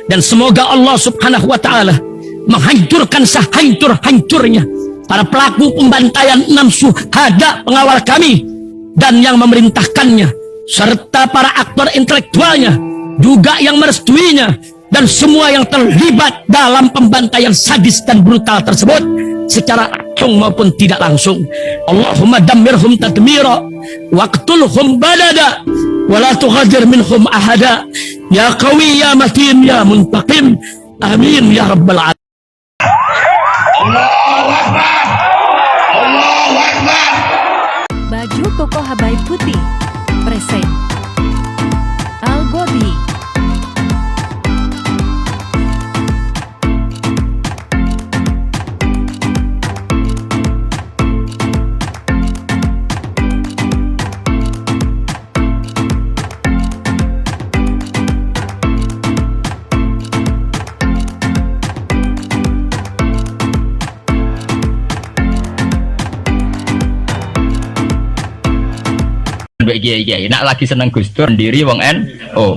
Dan semoga Allah Subhanahu wa taala menghancurkan sehancur-hancurnya para pelaku pembantaian 6 syuhada pengawal kami dan yang memerintahkannya, serta para aktor intelektualnya, juga yang merestuinya, dan semua yang terlibat dalam pembantaian sadis dan brutal tersebut secara langsung maupun tidak langsung. Allahumma dammirhum tadmira waqtulhum balada wa la tughadir minhum ahada ya qawi ya matin ya muntaqim, amin ya rabbal alamin. Allahu Akbar. Allahu Akbar. Baju Koko Habaib Putih. Present Al-Bobby. Mbek kiai-kiai nak lagi seneng Gus Dur ndiri wong NU.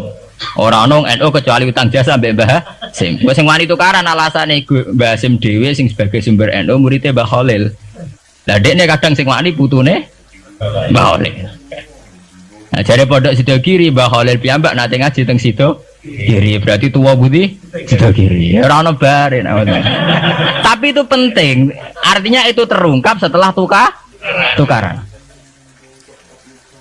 Ora ono wong NU kecuali utang jasa mbek Mbah Hasyim. Wis sing wani tukaran alasane Mbah Hasyim dhewe sing sebagai sumber NU muridé Mbah Khalil. Lah dekne kadang sing wani putune Mbah Khalil. Nah, jare pondok Sidogiri Mbah Khalil piyambak nate ngaji teng Sidogiri, berarti tuwa budi Sidogiri. Ya ora ono bare nek ngono. Tapi itu penting, artinya itu terungkap setelah tukaran.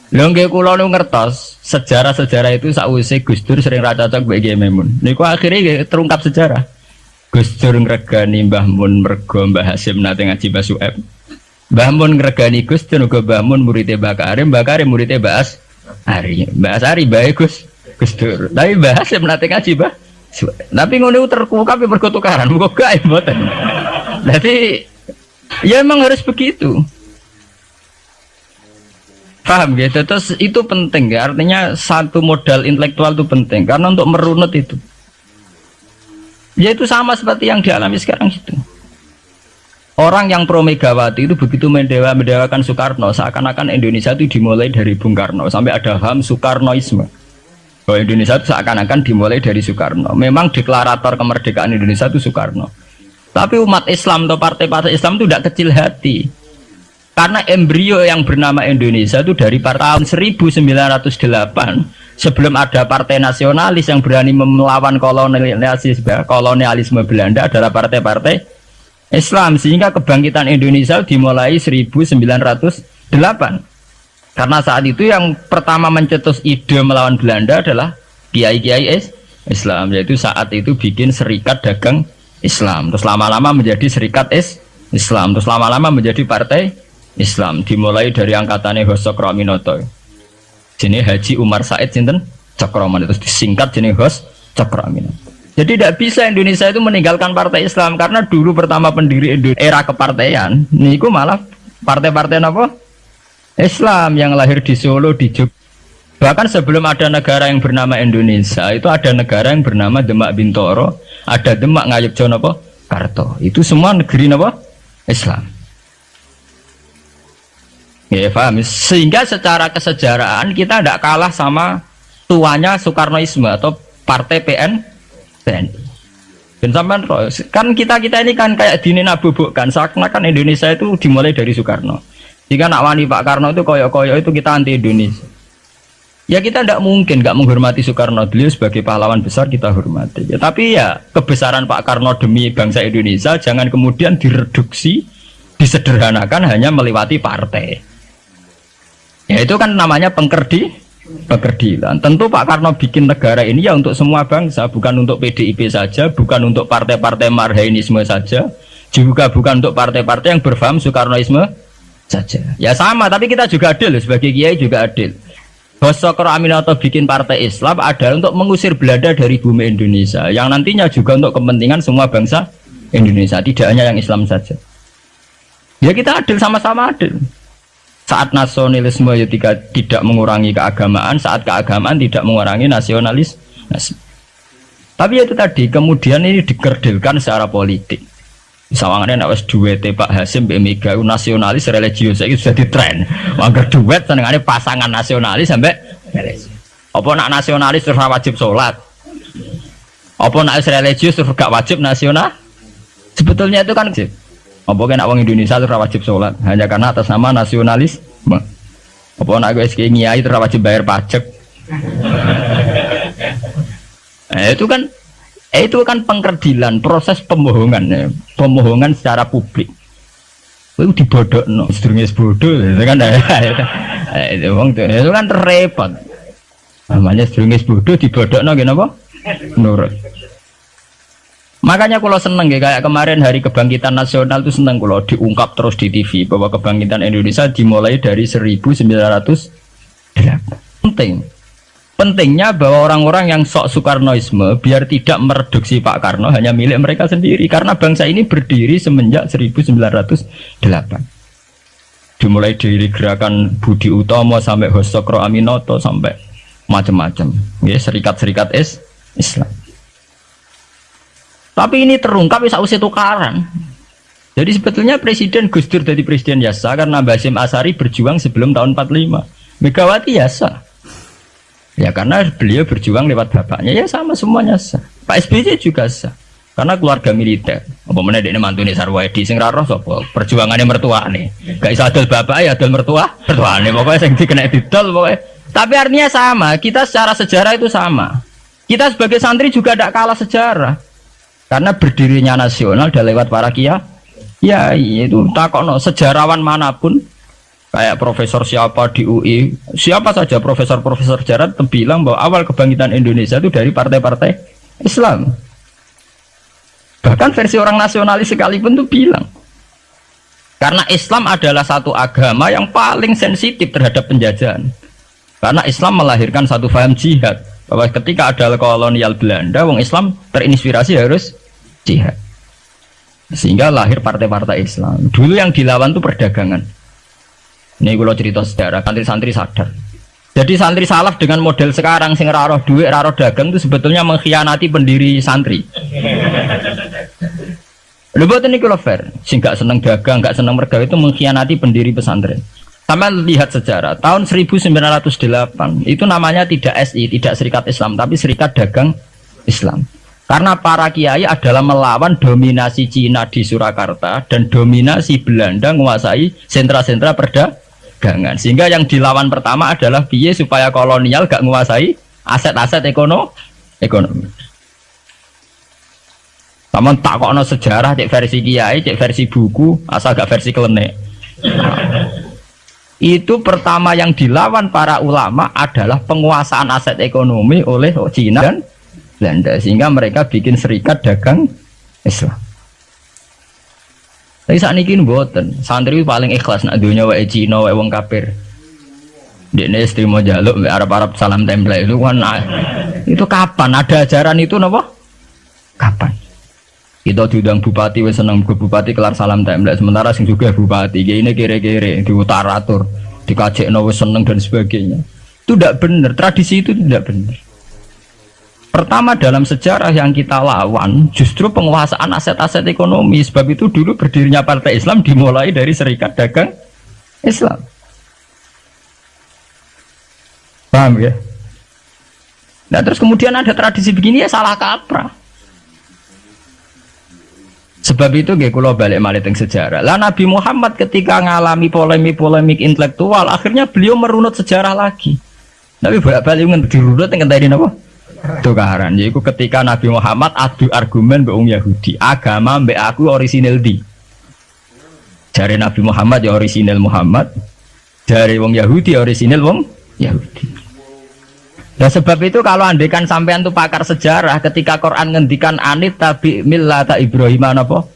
Lho nggih kula nu ngertos sejarah-sejarah itu sakwise Gus Dur sering ra cocok mbek Kiai Maimun. Niku akhirnya nggih terungkap sejarah. Gus Dur ngregani Mbah Mun mergo Mbah Hasyim nate ngaji Mbah Sueb. Mbah Mun ngregani Gus Dur uga Mbah Mun muridé Mbah Karim, Mbah Karim muridé Mbah Asari. Mbah Asari mbahe Gus Dur. Tapi Mbah Hasyim nate ngaji Mbah Sueb. Tapi ngono iku terungkap mergo tukaran, muga gak ya mboten. Dadi ya emang harus begitu. Paham gitu? Terus itu penting ya, artinya satu modal intelektual itu penting karena untuk merunut itu. Ya itu sama seperti yang dialami sekarang itu. Orang yang pro Megawati itu begitu mendewakan Soekarno, seakan-akan Indonesia itu dimulai dari Bung Karno, sampai ada paham Soekarnoisme. Bahwa Indonesia itu seakan-akan dimulai dari Soekarno. Memang deklarator kemerdekaan Indonesia itu Soekarno. Tapi umat Islam atau partai-partai Islam itu tidak kecil hati. Karena embrio yang bernama Indonesia itu dari tahun 1908, sebelum ada partai nasionalis yang berani melawan kolonialisme Belanda adalah partai-partai Islam, sehingga kebangkitan Indonesia dimulai 1908. Karena saat itu yang pertama mencetus ide melawan Belanda adalah kiai-kiai Islam, yaitu saat itu bikin Serikat Dagang Islam. Terus lama-lama menjadi Serikat Islam, terus lama-lama menjadi partai Islam, dimulai dari angkatannya Hos Cokroaminoto. Jenis Haji Umar Said sinten Cokroaminoto, terus disingkat jenis Hos Cokroaminoto. Jadi tidak bisa Indonesia itu meninggalkan partai Islam karena dulu pertama pendiri Indonesia era kepartaian niku malah partai-partai apa? Islam yang lahir di Solo, di Jogja. Bahkan sebelum ada negara yang bernama Indonesia, itu ada negara yang bernama Demak Bintoro, ada Demak Ngayogya napa? Karto. Itu semua negeri napa? Islam. Ya, paham? Sehingga secara kesejarahan kita tidak kalah sama tuanya Soekarnoisme atau partai PNI. Dan sampean roh, kan kita-kita ini kan kayak dininabobokkan, seakan-akan Indonesia itu dimulai dari Soekarno. Jika nak wani Pak Karno itu koyok-koyok itu kita anti Indonesia. Ya kita tidak mungkin nggak menghormati Soekarno, beliau sebagai pahlawan besar kita hormati. Ya, tapi ya kebesaran Pak Karno demi bangsa Indonesia jangan kemudian direduksi, disederhanakan hanya melewati partai. Ya itu kan namanya pengkerdilan. Tentu Pak Karno bikin negara ini ya untuk semua bangsa, bukan untuk PDIP saja, bukan untuk partai-partai marhainisme saja, juga bukan untuk partai-partai yang berfaham Soekarnoisme saja. Ya sama, tapi kita juga adil loh, sebagai kiai juga adil. Hos Cokroaminoto bikin partai Islam adalah untuk mengusir Belanda dari bumi Indonesia, yang nantinya juga untuk kepentingan semua bangsa Indonesia, tidak hanya yang Islam saja. Ya kita adil, sama-sama adil. Saat nasionalisme ya tidak mengurangi keagamaan, saat keagamaan tidak mengurangi nasionalis. Tapi ya itu tadi, kemudian ini dikerdilkan secara politik. Sawangannya nek wis duwete Pak Hasyim mbek Mega iku nasionalis religius, saiki sudah di tren. Mangga duet senengane pasangan nasionalis sampai religius. Apa nak nasionalis terus wajib sholat? Apa nak religius terus gak wajib nasional? Sebetulnya itu kan wajib. Apa kena wong Indonesia terus wajib sholat hanya karena atas nama nasionalisme? Apa nak gue kiai terus wajib bayar pajak? Nah, itu kan pengkerdilan, proses pembohongan, ya. Pembohongan secara publik. Itu dibodokno, sedurunge bodoh, itu kan itu wong itu kan repot. Namanya sedurunge bodoh dibodokno gini apa? Nurut. Makanya kalau seneng ya, kayak kemarin Hari Kebangkitan Nasional itu seneng kalau diungkap terus di TV bahwa kebangkitan Indonesia dimulai dari 1908. Penting. Pentingnya bahwa orang-orang yang sok Soekarnoisme biar tidak mereduksi Pak Karno hanya milik mereka sendiri, karena bangsa ini berdiri semenjak 1908. Dimulai dari gerakan Budi Utomo sampai HOS Tjokroaminoto sampai macam-macam. Ya, serikat-serikat Islam. Tapi ini terungkap bisa usai tukaran. Jadi sebetulnya Presiden Gus Dur jadi presiden ya sah karena Hasyim Asy'ari berjuang sebelum tahun 45. Megawati ya sah. Ya karena beliau berjuang lewat bapaknya, ya sama, semuanya sah. Pak SBY juga sah. Karena keluarga militer. Apa meneh dekne mantune Sarwedi, sing ra roh sapa? Perjuangane mertuane. Gak iso adol bapak ya adol mertua, mertuane. Pokoknya sing dikena didol pokoknya. Tapi artinya sama, kita secara sejarah itu sama. Kita sebagai santri juga tidak kalah sejarah. Karena berdirinya nasional udah lewat para kiai. Ya, itu takokno sejarawan manapun, kayak profesor siapa di UI, siapa saja profesor-profesor sejarah bilang bahwa awal kebangkitan Indonesia itu dari partai-partai Islam. Bahkan versi orang nasionalis sekalipun tuh bilang. Karena Islam adalah satu agama yang paling sensitif terhadap penjajahan. Karena Islam melahirkan satu paham jihad bahwa ketika ada kolonial Belanda, wong Islam terinspirasi harus jihad. Sehingga lahir partai-partai Islam. Dulu yang dilawan itu perdagangan. Ini kalau cerita sejarah, santri-santri sadar. Jadi santri salaf dengan model sekarang sing ra roh duit, ra roh dagang itu sebetulnya mengkhianati pendiri santri. Lho, boten, niku lho fair. Sing gak seneng dagang, gak seneng mergawe itu mengkhianati pendiri pesantren. Sama lihat sejarah, tahun 1908 itu namanya tidak SI, tidak Serikat Islam, tapi Serikat Dagang Islam. Karena para kiai adalah melawan dominasi Cina di Surakarta dan dominasi Belanda menguasai sentra-sentra perdagangan. Sehingga yang dilawan pertama adalah piye supaya kolonial gak menguasai aset-aset ekonomi. Sama takokno sejarah, cek versi kiai, cek versi buku, asal gak versi klenik. Itu pertama yang dilawan para ulama adalah penguasaan aset ekonomi oleh Cina dan Belanda, sehingga mereka bikin Serikat Dagang Islam. Tapi saat ini mboten, santri paling ikhlas nak dunia wae Cina wae wong kafir. Dekne trimo jaluk mbek Arab-Arab salam template itu kan, itu kapan ada ajaran itu napa? Kapan? Kita diundang bupati wis seneng ke bupati kelar salam template, sementara sing juga bupati ini kere-kere diutar atur, dikajekno wis seneng dan sebagainya. Itu tidak benar, tradisi itu tidak benar. Pertama dalam sejarah yang kita lawan justru penguasaan aset-aset ekonomi. Sebab itu dulu berdirinya Partai Islam dimulai dari Serikat Dagang Islam. Paham ya? Nah, terus kemudian ada tradisi begini ya salah kaprah. Sebab itu nggih kula balik malih teng sejarah. Lah, Nabi Muhammad ketika ngalami polemik-polemik intelektual, akhirnya beliau merunut sejarah lagi. Tapi bolak-balik dirunut ngenteni napa? Tukaran. Yaiku ketika Nabi Muhammad adu argumen mbek wong Yahudi, agama mbek aku orisinil di. Jare Nabi Muhammad ya orisinil Muhammad, jare wong Yahudi ya orisinil wong Yahudi. Nah, sebab itu kalau andekan sampean tuh pakar sejarah, ketika Quran ngendikan anittabi' millata Ibrahim apa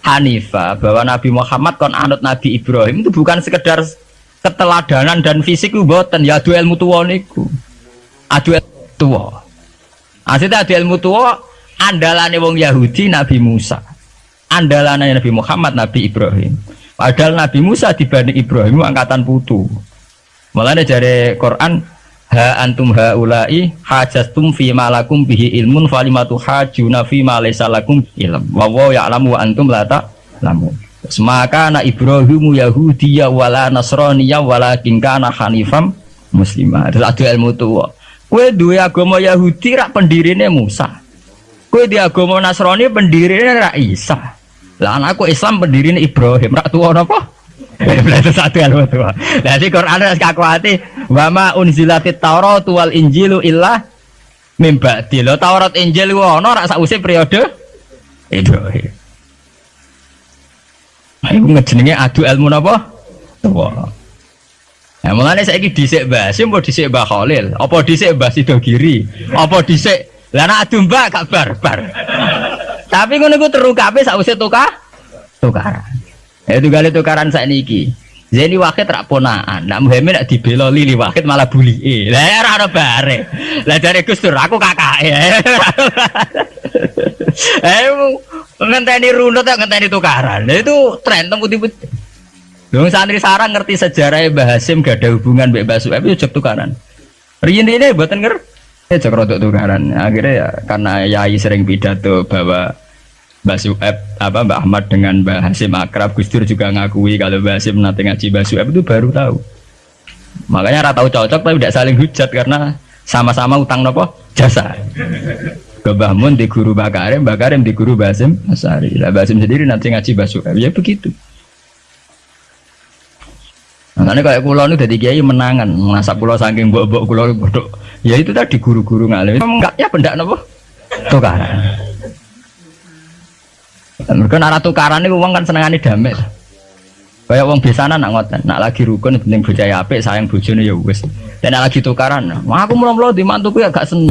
hanifa, bahwa Nabi Muhammad kon anut Nabi Ibrahim, itu bukan sekedar keteladanan dan fisik itu boten ya, adu ilmu tua niku, adu ilmu tua. Aslinya adu ilmu tua, andalane wong Yahudi Nabi Musa, andalane Nabi Muhammad Nabi Ibrahim. Padahal Nabi Musa dibanding Ibrahim angkatan putu. Malah dari Quran, ha antum haula'i hajjajtum fi ma lakum bihi ilmun falima tuhajjuna fi ma laysa lakum ilm wa wa ya'lamu wa antum la ta'lamun. Ma kana Ibrahimu yahudiyya wala nasraniyya walakin kana hanifam muslima. Terus adu ilmu tua. Kowe duwe agama Yahudi rak pendirine Musa. Kowe di agama Nasrani pendirine ra Isa. Lah anakku Islam pendirine Ibrahim, rak tuwa napa? Berarti satu ilmu tua. Lah di Quran wis kakuati وما أنزلت التوراة والإنجيل إلا من بعده. Lho, Taurat Injil ku ana rak sakwise periode Ibrahim. Nah, iku ngejenenge adu ilmu napa? Tua. Nah, mulane saiki dhisik Mbah Hasyim apa dhisik Mbah Khalil? Apa dhisik Mbah Sidogiri? Apa dhisik? Lah nek adu mbah gak bar-bar. Tapi ngono iku terungkape sakwise tukaran. Ya itu kali tukaran sakniki. Yeni Wahid rak ponakan. Nak Muhaimin nek dibela Lili Wahid malah bulike. Lah ora ono bare. Lah jare Gus Dur aku kakake. Eh, ngenteni runut ya ngenteni tukaran. Lah itu tren teng putih-putih. Lho, santri Sarang ngerti sejarah Mbah Hasyim gak ada hubungan mbek Mbah Sueb itu jek tukaran. Riyin ini mboten ngerti, jek rodok tukaran. Akhirnya ya karena Yai sering pidato bahwa Mbah Sueb, apa, Mbah Ahmad dengan Mbah Hasyim akrab, Gus Dur juga ngakui kalau Mbah Hasyim nanti ngaji Mbah Sueb itu baru tahu. Makanya ora tahu cocok tapi tidak saling hujat karena sama-sama utang nopo jasa. Ke Mbah Mun di guru Mbah Karim, Mbah Karim di guru Mbah Hasyim Asy'ari. Lah Mbah Hasyim sendiri nanti ngaji Mbah Sueb, ya begitu. Makanya kayak kulo ini dari kiai menangan, masa kulo saking mbok-mbok kulo bodoh. Ya itu tadi guru-guru ngalim. Enggak ya pendak nopo? Tukaran. Mergo nek tukaran niku wong kan senengane damai. Kayak wong biasane nak ngoten, nak lagi rukun penting bocah apik sayang bojone ya wis. Dan nak lagi tukaran, wah aku mula-mula di mantuku ya gak seneng.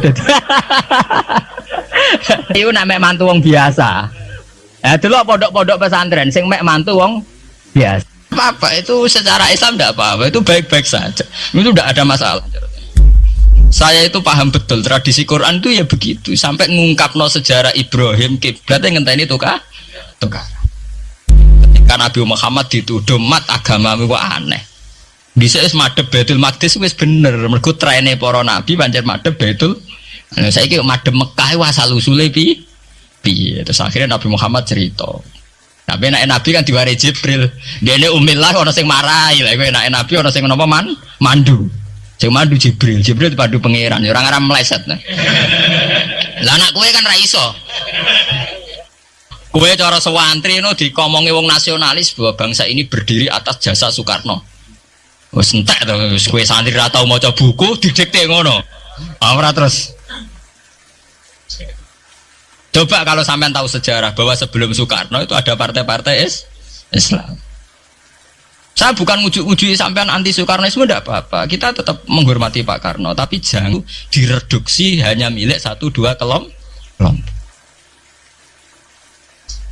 Iku nak mek mantu wong biasa. Ya delok pondok-pondok pesantren sing mek mantu wong biasa. Apa itu secara Islam tidak apa-apa, itu baik-baik saja. Itu tidak ada masalah. Saya itu paham betul tradisi Quran itu ya begitu. Sampai ngungkapno sejarah Ibrahim kiblatnya ngenteni tukar tukar. Ketika Nabi Muhammad dituduh mat agama kok aneh. Bisa wis madhep Baitul Maqdis wis bener, mergo trene para nabi pancen madhep Baitul. Nah, saiki madhep Mekah iku asal usule pi piye? Terus akhirnya Nabi Muhammad cerita. Tapi nek Nabi kan diwarai Jibril. Dene umillah ana sing marahi. Lah iku nek Nabi ana sing napa mandu. Sing mandu Jibril, Jibril dipandu Pangeran, ya ora ngarah meleset. Nah. Lah anak kowe kan ra iso. Kowe cara sewantri no dikomongi wong nasionalis bahwa bangsa ini berdiri atas jasa Soekarno. Wis entek to, wis kowe santri ra tau maca buku didikte ngono. Ora terus. Coba kalau sampean tahu sejarah bahwa sebelum Soekarno itu ada partai-partai Islam. Saya bukan ngujuk-ngujuki sampean anti Soekarnoisme, tidak apa-apa. Kita tetap menghormati Pak Karno, tapi jangan direduksi hanya milik satu dua kelompok.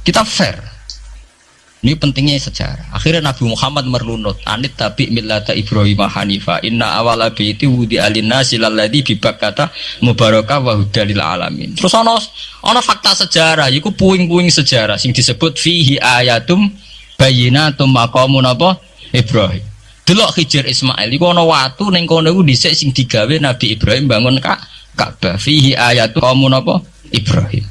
Kita fair. Ini pentingnya sejarah. Akhirnya Nabi Muhammad merunut, أن اتبع ملة إبراهيم حنيفا. إن أول بيت وضع للناس للذي ببكة مباركا وهدى للعالمين. Terus ono fakta sejarah, iku puing-puing sejarah sing disebut فيه آيات بينات مقام napa Ibrahim. Delok Hijr Ismail iku ono watu ning kono iku dhisik sing digawe Nabi Ibrahim bangun Ka'bah. فيه آيات مقام napa Ibrahim.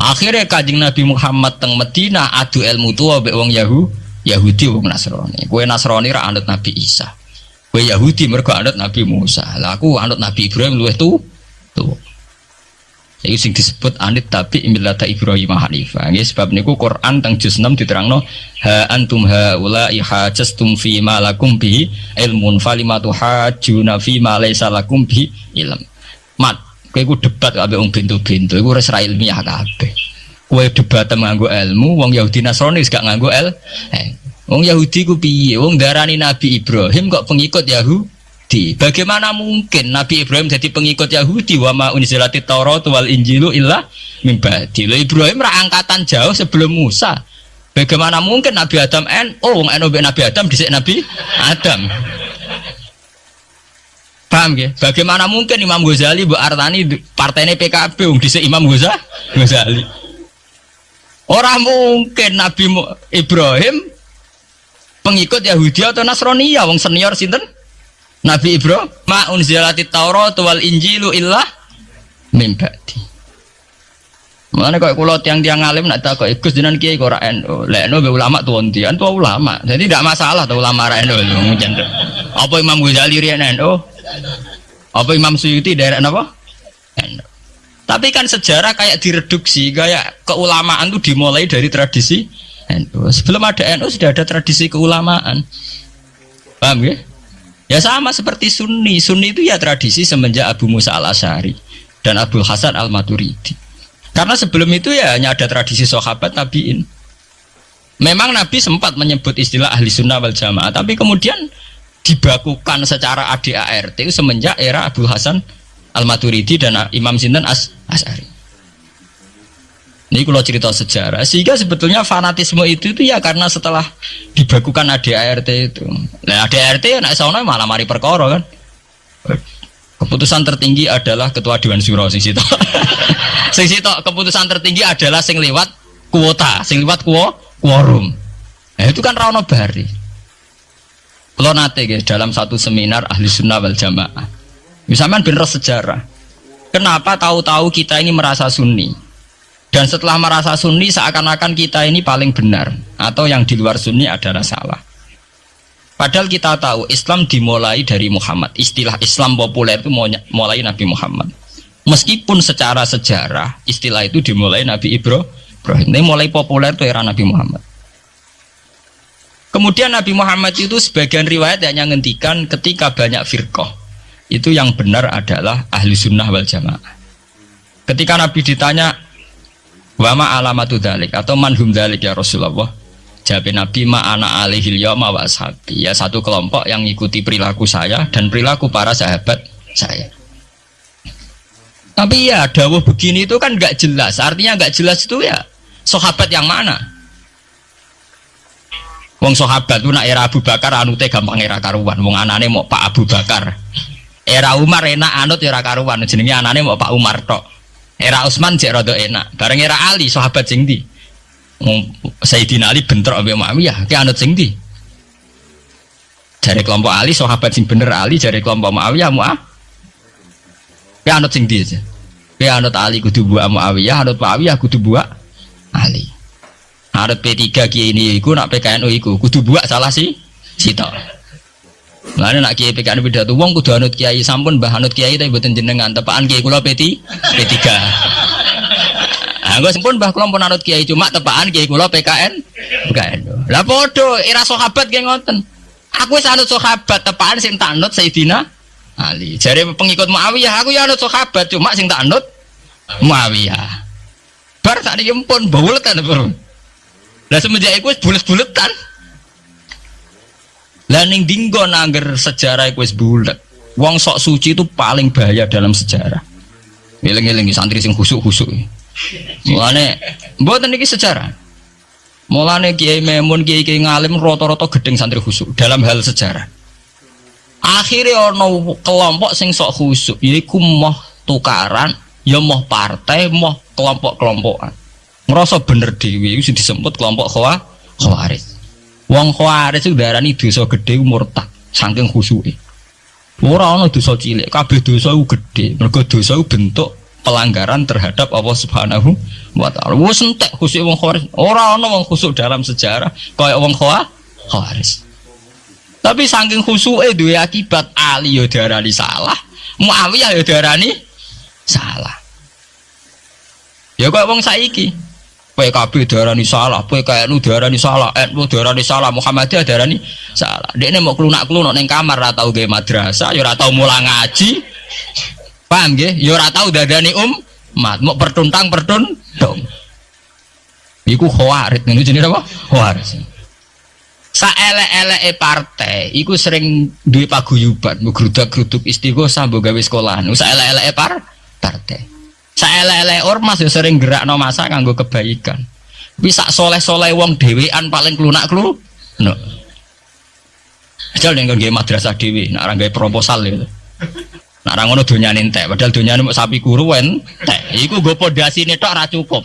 Akhirnya Kanjeng Nabi Muhammad teng Medina adu ilmu tua mbek wong Yahudi, wong Nasrani. Kowe Nasrani ra anut Nabi Isa. Kowe Yahudi mergo anut Nabi Musa. Lah aku anut Nabi Ibrahim luwih tuwa. Iku sing disebut أن اتبع ملة إبراهيم حنيفا. Nggih, sebab niku Quran teng juz 6 diterangno ها أنتم هؤلاء حاججتم فيما لكم به علم فلم تحاجون فيما ليس لكم به علم. Mat, kowe iku debat ambek wong bento-bento iku wis ra ilmiah kabeh. Kowe debat nganggo ilmu, wong Yahudi Nasrani wis gak nganggo el. Wong Yahudi ku piye? Wong darani Nabi Ibrahim kok pengikut Yahudi. Bagaimana mungkin Nabi Ibrahim jadi pengikut Yahudi وما أنزلت التوراة والإنجيل إلا من بعده. Lho, Ibrahim ra angkatan jauh sebelum Musa. Bagaimana mungkin Nabi Adam NU, wong NU mbek Nabi Adam dhisik Nabi Adam. Paham ya? Bagaimana mungkin Imam Ghazali mbok arani partainya PKB, wong dhisik Imam Ghazali. Orang mungkin Nabi Ibrahim pengikut Yahudi atau Nasrani ya, wong senior sinten? Nabi Ibrahim. ما أنزلت التوراة والإنجيل إلا من بعده. Mulane kok kula tiang-tiang alim nak takok, "Gus, jenengan kiai kok ora NU?" Lek NU mbek ulama tuwa ndi? Kan tua ulama. Jadi tidak masalah tuh ulama ra NU lho mungkin. Apa Imam Ghazali riyen NU? Apa Imam Suyuti daerah napa? NU. Tapi kan sejarah kayak direduksi, kayak keulamaan itu dimulai dari tradisi NU. Sebelum ada NU sudah ada tradisi keulamaan. Paham ya? Ya sama seperti Sunni. Sunni itu ya tradisi semenjak Abu Musa al Asy'ari dan Abul Hasan al Maturidi. Karena sebelum itu ya hanya ada tradisi sahabat, tabiin. Memang Nabi sempat menyebut istilah ahli sunnah wal jamaah, tapi kemudian dibakukan secara ADART itu semenjak era Abu Hasan Al Maturidi dan Imam Sinten Asy'ari. Ini kalau cerita sejarah, sehingga sebetulnya fanatisme itu ya karena setelah dibakukan ADART itu. Nah, ADART ya nek sono malah mari perkara kan. Keputusan tertinggi adalah ketua Dewan Syuro sing sitok. Sing sitok keputusan tertinggi adalah sing lewat kuota, sing lewat kuorum. Nah, itu kan ra ono bare. Kalau nate guys, dalam satu seminar ahli sunnah wal jamaah. Misalnya bener sejarah. Kenapa tahu-tahu kita ini merasa sunni? Dan setelah merasa sunni seakan-akan kita ini paling benar atau yang di luar sunni adalah salah. Padahal kita tahu Islam dimulai dari Muhammad. Istilah Islam populer itu mulai Nabi Muhammad. Meskipun secara sejarah istilah itu dimulai Nabi Ibrahim. Ini mulai populer itu era Nabi Muhammad. Kemudian Nabi Muhammad itu sebagian riwayat hanya ngendikan ketika banyak firqah. Itu yang benar adalah ahli sunnah wal jamaah. Ketika Nabi ditanya وما علامة ذلك atau من هم ذلك يا رسول الله. Jawab Nabi ما أنا عليه اليوم وأصحابي. Ya satu kelompok yang mengikuti perilaku saya dan perilaku para sahabat saya. Tapi ya dawuh begini itu kan nggak jelas. Artinya nggak jelas itu ya sahabat yang mana? Wong sahabat itu nak era Abu Bakar anute gampang ora karuan. Wong anane mau Pak Abu Bakar. Era Umar enak anut ya ora karuan. Jenenge anane mau Pak Umar tok. Era Utsman cek rada enak. Bareng era Ali sahabat sing ndi? Wong Sayyidina Ali bentrok ambek Muawiyah, ki anut sing ndi? Jare kelompok Ali sahabat sing bener Ali, jare kelompok Muawiyah Muawiyah. Ki anut sing ndi aja? Ki anut Ali kudu buak Muawiyah, anut Muawiyah kudu buak Ali. Anut P3 kiai ini iku nak PKNU iku kudu buak salah si sitok. Mulane nak kiai PKNU pidato wong kudu anut kiai, sampun Mbah anut kiai tapi mboten jenengan, tepakan kiai kula P3 P3. Ah engko sampun Mbah kula pun anut kiai cuma tepakan kiai kula PKN PKN. Lah padha era sahabat ki ngoten. Aku wis anut sahabat tepakan sing tak anut Sayyidina Ali. Jare pengikut Muawiyah, aku ya anut sahabat cuma sing tak anut Muawiyah. Bar sakniki pun buletan, Bro. Lah semenjak iku wis bulet-buletan. Lah ning dinggo nangger sejarah iku wis bulet. Wong sok suci itu paling bahaya dalam sejarah. Eling-eling santri sing khusuk-khusuk. Mulane mboten iki sejarah. Mulane Kiai Maimun, kiai-kiai ngalim rata-rata gedeng santri khusuk dalam hal sejarah. Akhirnya ono kelompok sing sok khusuk, yaiku moh tukaran, ya moh partai, moh kelompok-kelompokan. Ngerasa bener dhewe iku sing disebut kelompok khawarij. Wong khawarij iku darani dosa gedhe iku murtad saking khusuke. Ora ana dosa cilik, kabeh dosa iku gedhe. Mergo dosa iku bentuk pelanggaran terhadap Allah Subhanahu wa taala. Wes entek khusuk wong khawarij. Ora ana wong khusuk dalam sejarah kaya wong khawarij. Tapi saking khusuke duwe akibat Ali yo diarani salah, Muawiyah yo diarani salah. Ya kok wong saiki PKB diarani salah, PKNU diarani salah, NU diarani salah, Muhammadiyah diarani salah. Dekne mau klunak-klunuk ning kamar ora tau gawe madrasah, ya ora tau mulang ngaji. Paham nggih? Ya ora tau dadani umat, mau pertuntang pertuntung. Iku khawarij, ngene jenenge apa? Khawarij. Saelek-eleke partai iku sering duwe paguyuban, mbok grudak-gruduk istighosah, mbok gawe sekolahan. Saelek-eleke partai. Saelek-eleke ormas ya sering gerakno massa kanggo kebaikan. Tapi sak soleh-soleh wong dhewean paling klunak-klunuk. Ajal ning nggawe madrasah dhewe, nek ora gawe proposal gitu. Nek ora ngono donyane entek, padahal donyane mok sapi kuru entek. Iku nggo pondasine tok ora cukup.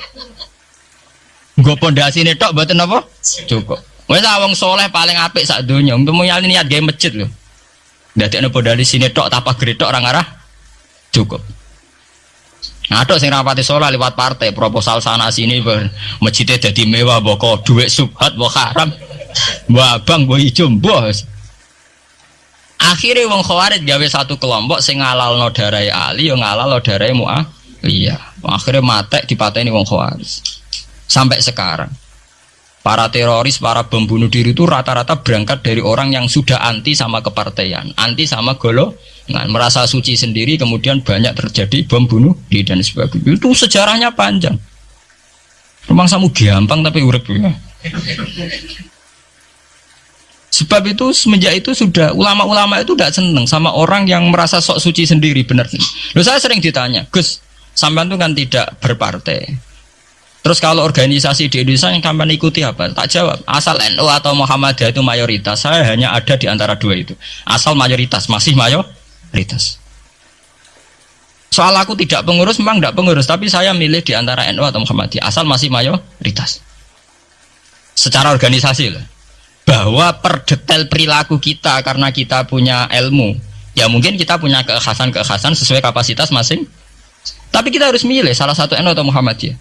Nggo pondasine tok mboten apa? Cukup. Wes ah, wong soleh paling apik sak donya, umpama niat gawe masjid lho. Ndadekno pondasine tok tapak gede tok ora ngarah cukup. Nah, sing rapati soleh lewat partai, proposal sana sini, masjidnya jadi mewah, boko duit subhat, mbok haram, mbok abang, mbok ijo, mbok. Akhirnya wong Khawarij gawe satu kelompok sing ngalalno darahe Ali, yo ngalalno darahe Muawiyah. Akhirnya matek dipateni wong Khawarij. Sampai sekarang. Para teroris, para bom bunuh diri itu rata-rata berangkat dari orang yang sudah anti sama kepartaian, anti sama golongan, merasa suci sendiri, kemudian banyak terjadi bom bunuh diri dan sebagainya. Itu sejarahnya panjang. Rumangsamu gampang tapi urip ya. Sebab itu semenjak itu sudah ulama-ulama itu tidak seneng sama orang yang merasa sok suci sendiri, benar. Loh, saya sering ditanya, "Gus, sampean itu kan tidak berpartai. Terus kalau organisasi di Indonesia yang sampean ikuti apa?" Tak jawab, asal NU atau Muhammadiyah itu mayoritas, saya hanya ada di antara dua itu. Asal mayoritas, masih mayoritas. Soal aku tidak pengurus, memang tidak pengurus, tapi saya milih di antara NU atau Muhammadiyah, asal masih mayoritas. Secara organisasi loh. Bahwa per detail perilaku kita karena kita punya ilmu, ya mungkin kita punya kekhasan-kekhasan sesuai kapasitas masing. Tapi kita harus milih salah satu NU atau Muhammadiyah.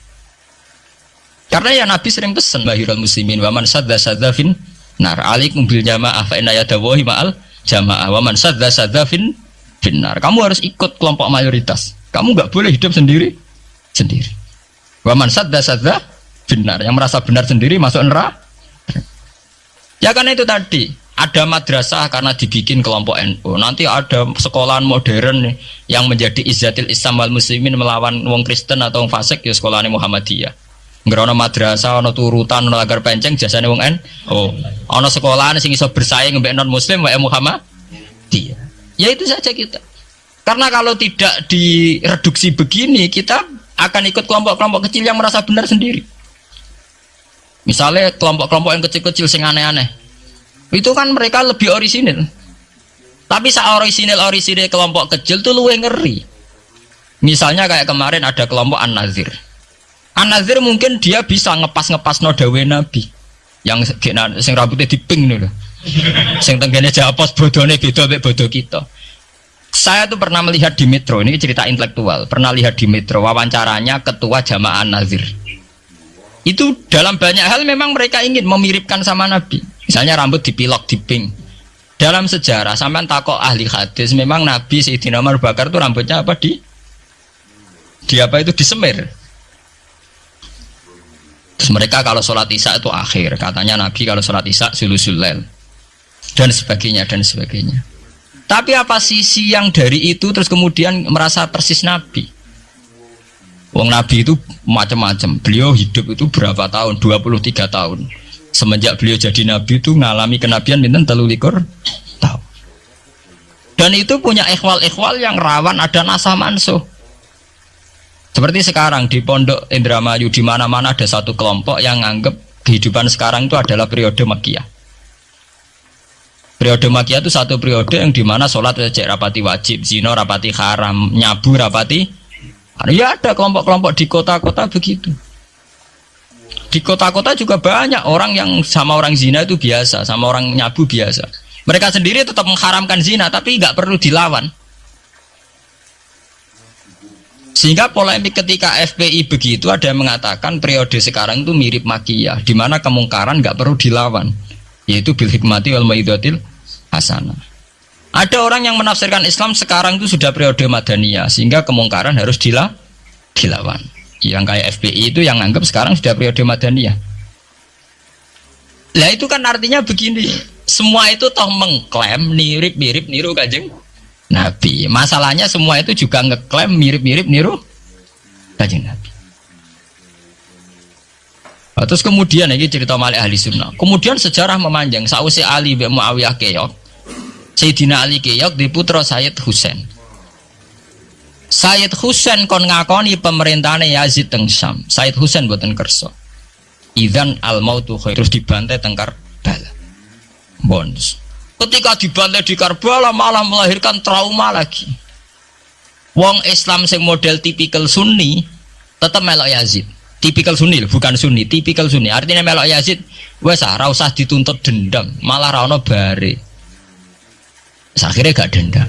Karena ya Nabi sering pesen جماهير المسلمين ومن شذ شذ في النار عليكم بالجماعة فإن يد الله مع الجماعة ومن شذ شذ في النار. Kamu harus ikut kelompok mayoritas. Kamu nggak boleh hidup sendiri sendiri. ومن شذ شذ في النار. Yang merasa benar sendiri masuk neraka. Ya karena itu tadi ada madrasah karena dibikin kelompok NU. Nanti ada sekolahan modern nih, yang menjadi عزة الإسلام والمسلمين melawan wong Kristen atau wong fasik ya sekolahnya Muhammadiyah. Ngrono madrasah ana turutan ana langgar penceng jasane wong NU. Oh, ana sekolahan sing iso bersaing mbek non muslim wae Muhammadiyah. Ya itu saja kita. Karena kalau tidak direduksi begini, kita akan ikut kelompok-kelompok kecil yang merasa benar sendiri. Misalnya kelompok-kelompok yang kecil-kecil sing aneh-aneh. Itu kan mereka lebih orisinil. Tapi saat orisinil orisinil kelompok kecil tuh luwih ngeri. Misalnya kayak kemarin ada kelompok An-Nazir. An-Nazir mungkin dia bisa ngepas-ngepasno dawuhe Nabi. Yang sing rambutnya diping nih loh. Sing tenggene Jawa bodone beda mbek bodo kita. Saya tuh pernah melihat di Metro, ini cerita intelektual, pernah lihat di Metro wawancaranya ketua jamaah An-Nazir. Itu dalam banyak hal memang mereka ingin memiripkan sama Nabi. Misalnya rambut dipilok, diping. Dalam sejarah, sampean takok ahli hadis, memang Nabi Sayyidina Umar Bakar tuh rambutnya apa di apa itu disemir. Terus mereka kalau sholat isya itu akhir, katanya Nabi kalau sholat isya ثلث الليل dan sebagainya dan sebagainya. Tapi apa sisi yang dari itu terus kemudian merasa persis Nabi? Wong Nabi itu macam-macam. Beliau hidup itu berapa tahun? 23 tahun. Semenjak beliau jadi Nabi itu ngalami kenabian pinten 23 tahun. Dan itu punya ikhwal-ikhwal yang rawan ada nasakh mansukh. Seperti sekarang di Pondok Indramayu di mana-mana ada satu kelompok yang nganggep kehidupan sekarang itu adalah periode Makiyah. Periode Makiyah itu satu periode yang dimana sholat cek ra pati wajib, zino ra pati haram, nyabu ra pati. Ya ada kelompok-kelompok di kota-kota begitu. Di kota-kota juga banyak orang yang sama orang zina itu biasa, sama orang nyabu biasa. Mereka sendiri tetap mengharamkan zina, tapi nggak perlu dilawan. Sehingga polemik ketika FPI begitu ada yang mengatakan periode sekarang itu mirip Makiyah, di mana kemungkaran nggak perlu dilawan, yaitu بالحكمة والموعظة الحسنة. Ada orang yang menafsirkan Islam sekarang itu sudah periode Madaniyah, sehingga kemungkaran harus dilawan. Yang kayak FPI itu yang anggap sekarang sudah periode Madaniyah. Lah itu kan artinya begini, semua itu toh mengklaim mirip-mirip niru Kanjeng Nabi. Masalahnya semua itu juga ngeklaim mirip-mirip niru Kanjeng Nabi. Nah, terus kemudian ini cerita Malik ahli sunnah. Kemudian sejarah memanjang. Sakwise Ali bin Muawiyah keok, Sayyidina Ali keok di putra Sayyid Husain. Sayyid Husain kon ngakoni pemerintahan Yazid teng Syam. Sayyid Husain boten kersa. إذن الموت خير terus dibantai teng Karbala. Bons. Ketika dibantai di Karbala malah melahirkan trauma lagi. Wong Islam sing model tipikal Sunni tetap melok Yazid. Tipikal Sunni loh, bukan Sunni, tipikal Sunni. Artinya melok Yazid wes ah, ora usah dituntut dendam, malah ra ono bare. Akhirnya gak dendam.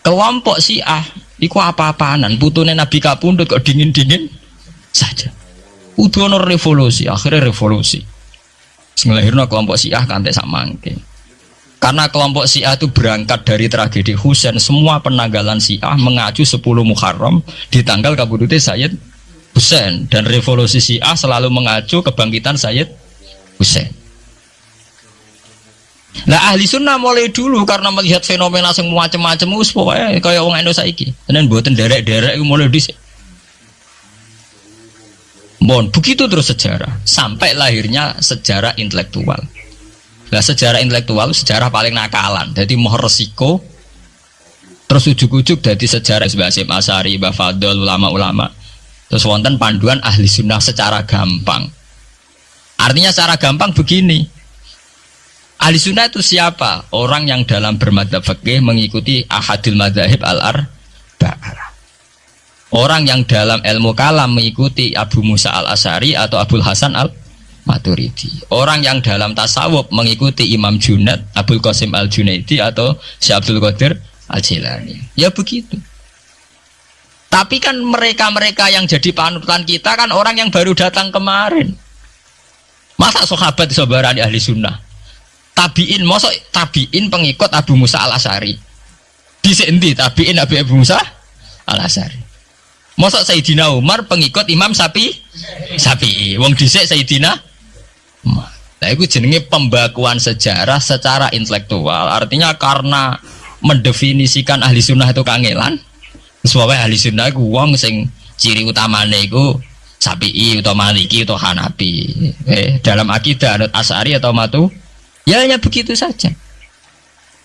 Kelompok Syiah iku apa-apaanan, putune Nabi kapundhut kok dingin-dingin saja. Kudu ono revolusi, akhirnya revolusi. Ngelahirno kelompok Syiah kantek sak mangke. Karena kelompok Syiah itu berangkat dari tragedi Husain, semua penanggalan Syiah mengacu 10 Muharram di tanggal kapundhute Sayyid Husain, dan revolusi Syiah selalu mengacu kebangkitan Sayyid Husain. Nah, ahli sunnah mulai dulu karena melihat fenomena yang macam-macam, wis pokoknya kaya wong NU saiki. Tenan mboten derek-derek iku mulai dhisik. Bon, begitu terus sejarah sampai lahirnya sejarah intelektual. Nah, sejarah intelektual sejarah paling nakalan. Jadi mau resiko terus ujuk-ujuk dari sejarah Mbah Hasyim Asy'ari, Mbah Fadl, ulama-ulama. Terus wonten panduan ahli sunnah secara gampang. Artinya secara gampang begini. Ahli sunnah itu siapa? Orang yang dalam bermadzhab fikih mengikuti أحد المذاهب الأربعة. Orang yang dalam ilmu kalam mengikuti Abu Musa al Asy'ari atau Abul Hasan al Maturidi. Orang yang dalam tasawuf mengikuti Imam Junaid, Abul Qasim al Junaidi atau Syekh Abdul Qadir al Jilani. Ya begitu. Tapi kan mereka-mereka yang jadi panutan kita kan orang yang baru datang kemarin. Masa sahabat iso barani ahli sunnah? Tabiin, masa tabiin pengikut Abu Musa al Asy'ari? Di endi tabiin Abu Musa al Asy'ari? Masa Sayyidina Umar pengikut Imam Sapi Syafi'i? Wong dhisik Sayyidina Umar. Nah, itu jenenge pembakuan sejarah secara intelektual. Artinya karena mendefinisikan ahli sunnah itu kangelan. Sebabnya ahli sunnah itu wong sing ciri utamane iku Syafi'i atau Maliki atau Hanafi. Dalam akidah anut Asy'ari atau Matu, ya hanya begitu saja.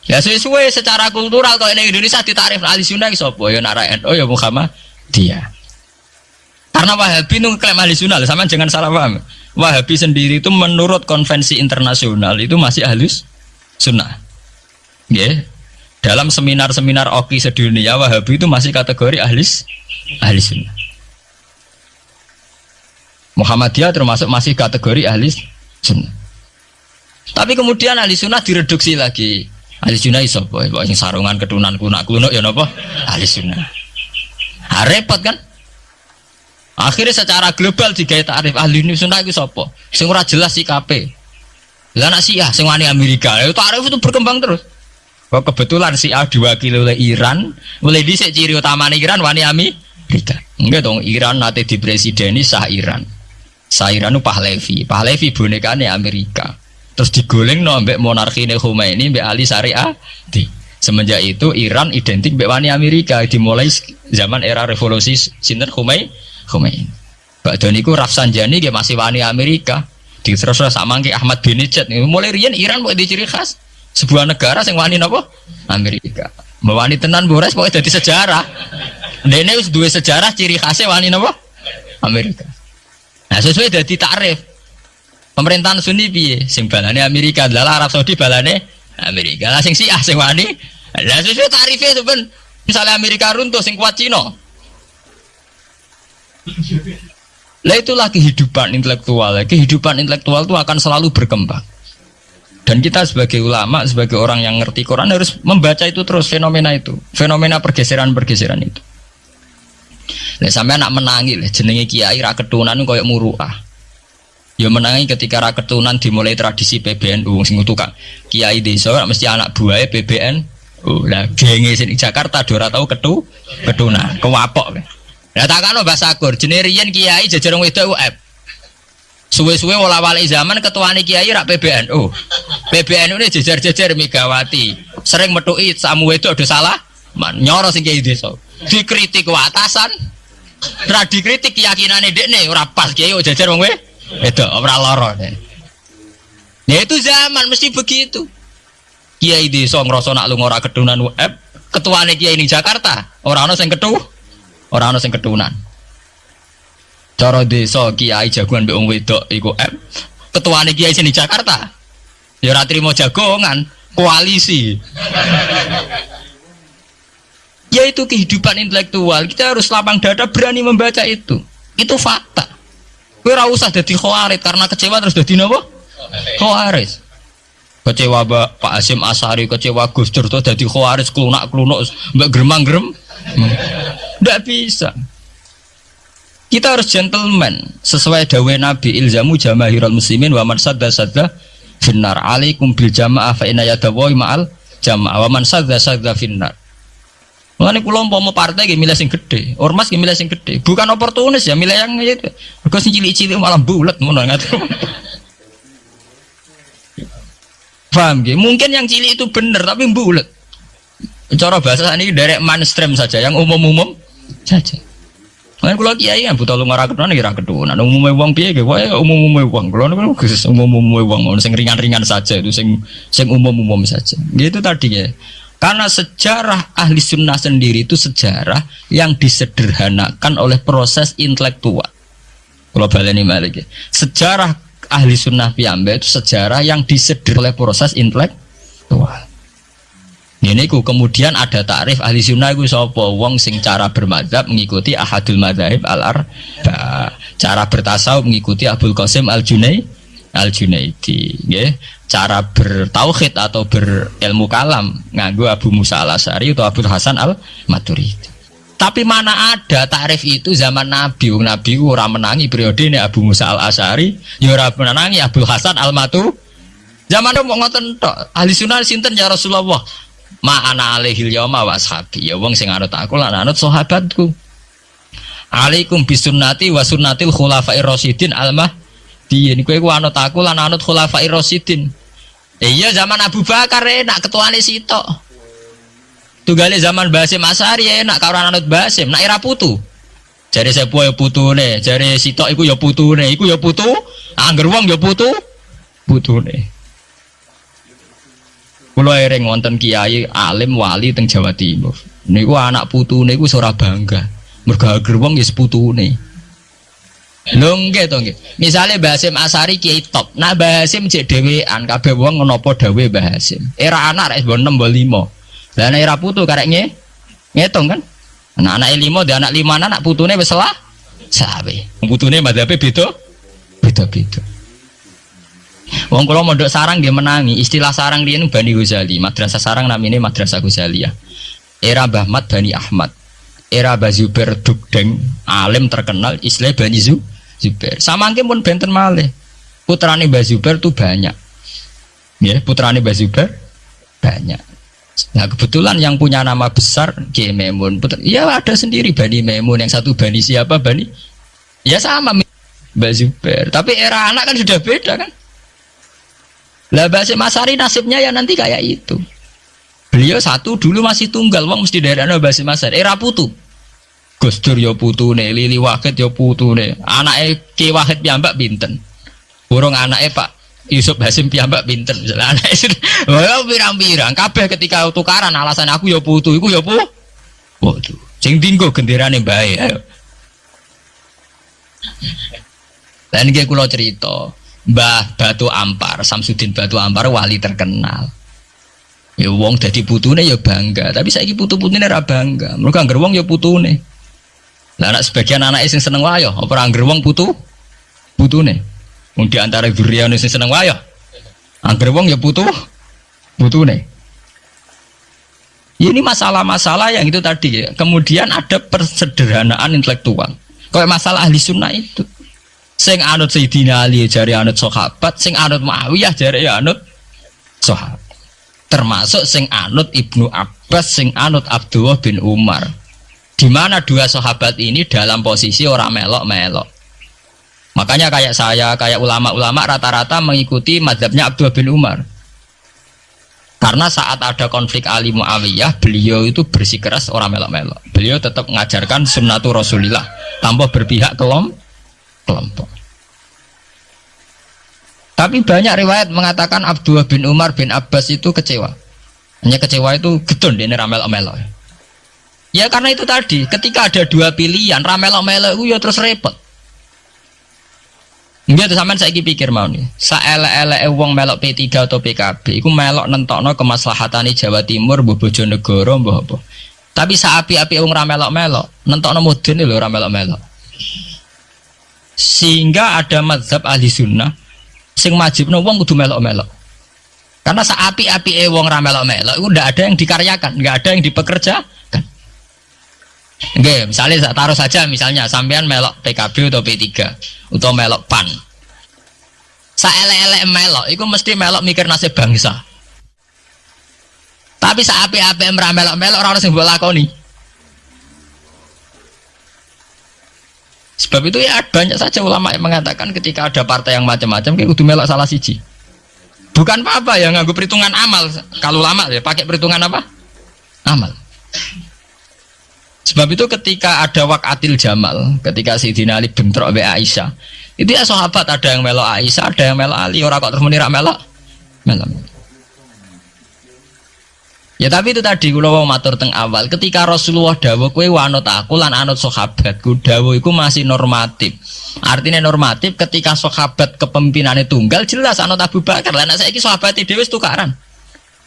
Ya sesuai secara kultural kalau ini Indonesia ditarif ahli sunnah sapa ya nara NU ya Muhammadiyah. Karena Wahabi itu klaim ahli sunnah, sama jangan salah paham. Wahabi sendiri itu menurut konvensi internasional itu masih ahli sunnah. Yeah. Dalam seminar-seminar OKI sedunia, Wahabi itu masih kategori ahli ahli sunnah. Muhammadiyah termasuk masih kategori ahli sunnah. Tapi kemudian ahli sunnah direduksi lagi. Ahli sunnah iso apa? Sing sarungan ketunan kunak klunuk ya napa? Ahli sunnah. Ha, repot kan? Akhirnya secara global digawe tarif ahli sunnah itu sapa? Sing ora jelas sikape. Lah nek Syiah sing wani Amerika, itu tarif itu berkembang terus. Kok kebetulan Syiah diwakili oleh Iran, mulai dhisik ciri utamanya Iran wani Amerika. Enggak dong, Iran nanti dipresideni Shah Iran. Shah Iran itu Pahlavi, Pahlavi bonekane Amerika. Terus digoleng no ambek monarki Khomeini ambek Ali Syariati. Semenjak itu Iran identik mbek wani Amerika, dimulai zaman era revolusi sinten, Khomeini. Khomeini. Bakdo niku Rafsanjani dia masih wani Amerika. Diterus sama ke Ahmadinejad. Mulai riyen Iran mau ciri khas sebuah negara sing wani napa? Amerika. Wani tenan bores, pokoknya jadi sejarah. Dene wis duwe sejarah ciri khasnya wani napa? Amerika. Nah, sesuai dadi takrif. Pemerintahan Sunni piye? Sing balane Amerika, lah Arab Saudi balane Amerika. Lah sing Syiah sing wani. Lah sesuai tarifnya itu ben misalnya Amerika runtuh, sing kuat Cina. Lah itulah kehidupan intelektual. Kehidupan intelektual itu akan selalu berkembang. Dan kita sebagai ulama, sebagai orang yang ngerti Quran harus membaca itu terus, fenomena itu, fenomena pergeseran-pergeseran itu. Lah sampai nak menangi lah jenenge kiai ra ketunan koyo muruah. Ya menangi ketika ra ketunan dimulai tradisi PBNU, sing tukang kiai desa mesti anak buahnya PBN. Oh, lah genge sing Jakarta do ora tau ketunan, kewapok. Lah takokno Mbah Sakur, jenenge riyen kiai jejer wong wedok aib. Suwe-suwe wala-wali zaman ketuane kiai rak PBNU. PBNU ini jejer-jejer Megawati. Sering metuki samu wedok do salah, man nyoro sing kiai desa. Dikritik atasan, ra dikritik keyakinane dekne ora pas kiai kok jejer wong wedok ora lara. Ya itu zaman mesti begitu. Kiai desa ngrasa nak lunga ora ketunan aib, ketuane kiai ning Jakarta ora ana sing ketu, ora ana sing ketunan. Cara desa kiai jagongan mbek wong wedok iku aib. Ketuane kiai sing di Jakarta ya ora trimo jagongan, koalisi. Ya itu kehidupan intelektual. Kita harus lapang dada berani membaca itu. Itu fakta. Kowe ora usah dadi khawarij karena kecewa terus dadi napa? Khawarij. Kecewa Pak Hasyim Asy'ari, kecewa Gus Dur tuh dadi khawarij klunak-klunuk mbak gremang-grem. Nggak bisa. Kita harus gentleman sesuai dawuh Nabi, الزموا جماهير المسلمين ومن شذ شذ. finnar. Alaikum bil jamaah fa inna yadallahi ma'al jamaah wa man syadza syadza finnar. Mulane kula umpama partai nggih milih sing gedhe, ormas nggih milih sing gedhe. Bukan oportunis ya, milih yang itu. Mergo sing cilik-cilik malah bulet ngono ngatur. Paham nggih? Mungkin yang cilik itu bener tapi bulet. Cara bahasa ini derek mainstream saja, yang umum-umum saja. Kan kula kiai kan buta lunga ra ketunan ya ra ketunan. Umume wong piye nggih wae umum-umume wong. Kula niku khusus umum-umume wong sing ringan-ringan saja itu sing sing umum-umum saja. Gitu tadi ya. Karena sejarah ahli sunnah sendiri itu sejarah yang disederhanakan oleh proses intelektual. Kalau baleni balik ya. Sejarah ahli sunnah piyambak itu sejarah yang disederhanakan oleh proses intelektual. Ini ku kemudian ada takrif ahli sunnah iku sapa, wong sing cara bermadzhab mengikuti ahadul madzahib al arba, cara bertasawuf mengikuti Abul Qasim al Junaidi, nggih, cara bertauhid atau berilmu kalam nganggo Abu Musa al Asy'ari atau Abu Hasan al Maturidi. Tapi mana ada takrif itu zaman Nabi? Wong Nabi ora menangi periode ini Abu Musa al Asy'ari, ya ora menangi Abu Hasan al Maturidi. Zaman itu mau ngoten tok. Ahli sunnah sinten ya Rasulullah? Ma ana alaihil yauma wa ashabi. Ya wong sing anut aku lan anut sahabatku. Alaikum bisunnati wa sunnatil khulafair rasyidin al mahdiyyin. Kowe ku anut aku lan anut khulafair rasyidin. Iya zaman Abu Bakar enak ketuane sitok. Tunggale zaman Basim Asy'ari enak karo anut Basim, nak era putu. Jare sepuh ya putune, jare sitok iku ya putune, iku ya putu, angger wong ya putu, putune. Kulo ereng wonten kiai alim wali teng Jawa Timur. Niku anak putune iku ora bangga. Mergo angger wong ya seputune. Lho nggih to nggih. Misale Mbah Hasyim Asy'ari kiai top. Nah Mbah Hasyim cek dhewean kabeh wong napa dawuhe Mbah Hasyim. Era anak rek 6 mbok 5. Lah nek era putu karek ngitung kan. Nah anake 5 di anak 5 anak putune wis salah. Selawe. Putune madhabe beda beda-beda. Wong kula mondok Sarang nggih menangi, istilah Sarang riyen Bani Ghazali, madrasah Sarang namine Madrasah Ghazaliyah. Era Mbah Mat Bani Ahmad. Era Mbah Zubair Dugdeng, alim terkenal istilah Bani Zubair. Samangke pun benten malih. Putrane Mbah Zubair tuh banyak. Ya, putrane Mbah Zubair banyak. Nah kebetulan yang punya nama besar Ki Maimun, putra, ya ada sendiri Bani Maimun, yang satu Bani siapa Bani, ya sama Mbah Zubair. Tapi era anak kan sudah beda kan. Lah Mbah Hasyim Asy'ari nasibnya ya nanti kayak itu. Beliau satu dulu masih tunggal, wong mesti daerah Mbah Hasyim Asy'ari. Era putu. Gus Dur ya putune, Lili Wahid ya putune. Anake Ki Wahid piyambak pinten? Burung anake Pak Yusuf Hasyim piyambak pinten misalnya anake, wah pirang-pirang kabeh ketika tukaran alasan aku ya putu, iku ya putu. Sing dinggo genderane bae ayo. Lan iki kula cerita, Mbah Batu Ampar, Samsudin Batu Ampar wali terkenal. Ya wong dadi putune ya bangga, tapi saiki putu-putune ora bangga. Mergo angger wong ya putune. Lah anak sebagian anak sing seneng wayo, apa ora angger wong putu? Putune. Wong di antara dzurriyane sing seneng wayo. Angger wong ya putu, putune. Ya ini masalah-masalah yang itu tadi ya. Kemudian ada persederhanaan intelektual. Kayak masalah ahli sunnah itu. Sing anut Sayyidina Ali jare anut sahabat, sing anut Muawiyah jare ya anut sahabat. Termasuk sing anut Ibnu Abbas, sing anut Abdullah bin Umar. Di mana dua sahabat ini dalam posisi orang melok-melok. Makanya kayak saya, kayak ulama-ulama rata-rata mengikuti mazhabnya Abdullah bin Umar. Karena saat ada konflik Ali Muawiyah, beliau itu bersikeras orang melok-melok. Beliau tetap mengajarkan sunnatu Rasulillah tanpa berpihak kelompok. Tapi banyak riwayat mengatakan Abdullah bin Umar bin Abbas itu kecewa. Hanya kecewa itu getun dia ramelok-melok. Ya karena itu tadi, ketika ada dua pilihan, ramelok-melok itu ya terus repot. Enggak tuh sampean saiki pikir mau nih. Saelek-eleke wong melok P3 atau PKB, iku melok nentokno kemaslahatane Jawa Timur, mbuh Bojonegoro, mbuh apa. Tapi saapik-apike wong ra melok-melok, nentokno mudin lho ora melok-melok. Sehingga ada mazhab ahli sunnah sing wajibno wong kudu melok-melok. Karena saapik-apike wong ra melok-melok iku ndak ada yang dikaryakan, nggak ada yang dipekerjakan. Oke, misalnya saya taruh saja misalnya sampean melok PKB atau P3 atau melok PAN. Saelek-elek melok iku mesti melok mikir nasib bangsa. Tapi sak apik-apik ora melok-melok ora ono sing mbok lakoni. Sebab itu ya banyak saja ulama yang mengatakan ketika ada partai yang macam-macam kayak kudu melok salah siji. Bukan apa-apa ya nganggo perhitungan amal. Kalau ulama ya pakai perhitungan apa? Amal. Sebab itu ketika ada waqatil Jamal, ketika Sayyidina Ali bentrok mbek Aisyah, itu ya sahabat ada yang melok Aisyah, ada yang melok Ali, ora kok terus muni ra melok. Melok. Ya tapi itu tadi kula mau matur teng awal, ketika Rasulullah dawuh kowe anut aku lan anut sahabatku, dawuh iku masih normatif. Artinya normatif ketika sahabat kepemimpinannya tunggal jelas anut Abu Bakar. Lah nek saiki sahabat dhewe wis tukaran.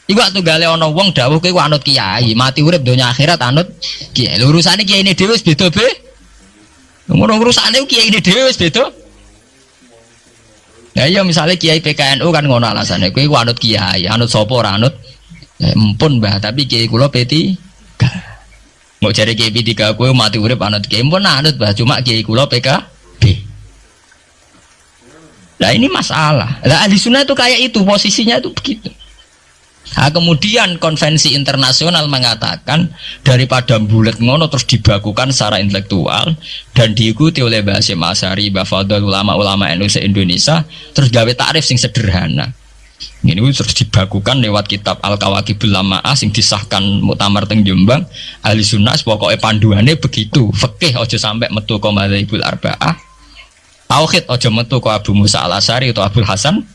Iku tunggale ana wong dawuh kowe anut kiai, mati urip donya akhirat anut kiai. Lha urusane kiai ini dhewe wis beda be. Ngono urusane kiai ini dhewe wis beda. Nah iya misalnya kiai PKNU kan ngono alasane, kowe anut kiai, anut sapa ora anut. Ya, empun mbah, tapi kiai kula P3. Mau cari kiai P3 kowe mati urip anut kiai, empun anut mbah, cuma kiai kula PKB. Nah ini masalah. Lah ahli sunnah itu kayak itu, posisinya itu begitu. Nah, kemudian konvensi internasional mengatakan daripada bulat ngono terus dibakukan secara intelektual dan diikuti oleh Mbah Hasyim Asy'ari, Mbah Fadl, ulama-ulama NU se-Indonesia terus gawe takrif sing sederhana. Ini terus dibakukan lewat kitab Al-Kawakibul Lama'ah sing disahkan Muktamar teng Jombang. Ahli sunnah pokoknya panduannya begitu. Fikih aja sampai metu ke Madzhabul Arba'ah. Tauhid aja metu ke Abu Musa Al-Asy'ari atau Abul Hasan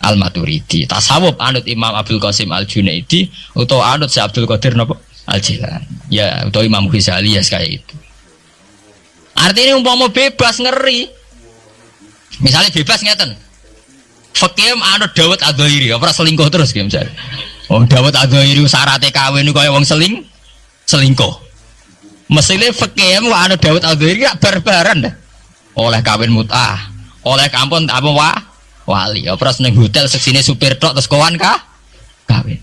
Al-Maturidi. Tasawuf anut Imam Abdul Qasim Al-Junaidi atau anut Syekh Abdul Qadir napa? Al-Jilani. Ya, atau Imam Ghazali ya kayak itu. Artinya umpama bebas ngeri. Misalnya bebas ngeten. Fikih anut Dawud Adz-Dzahiri, apa selingkuh terus ki misalnya. Oh, Dawud Adz-Dzahiri syarate kawin kaya wong selingkuh. Mesine fikih anut Dawud Adz-Dzahiri gak barbaran dah. Oleh kawin mut'ah, oleh kampun apa wa wali, apa ning hotel seksine supir tok terus kowan kah? Kawin.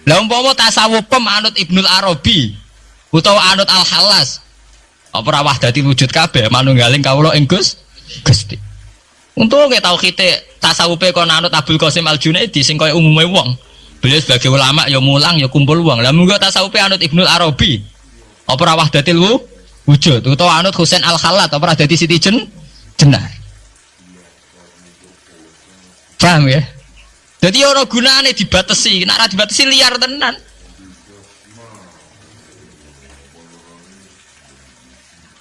Lah umpama tasawuf anut Ibnul Arabi utawa anut Al-Halas, apa ora wahdati wujud kabeh manunggaling kawula ing Gusti. Untung nggih tauhide tasawufe kon anut Abdul Qasim Al-Junaidi sing kaya umume wong. Beliau sebagai ulama ya mulang ya kumpul wong. Lah munggo tasawufe anut Ibnul Arabi. Apa ora wahdatil wujud utawa anut Husain Al-Khallat apa ora dadi Siti Jenar. Paham ya? Jadi ora gunane dibatesi, nek ora dibatesi liar tenan.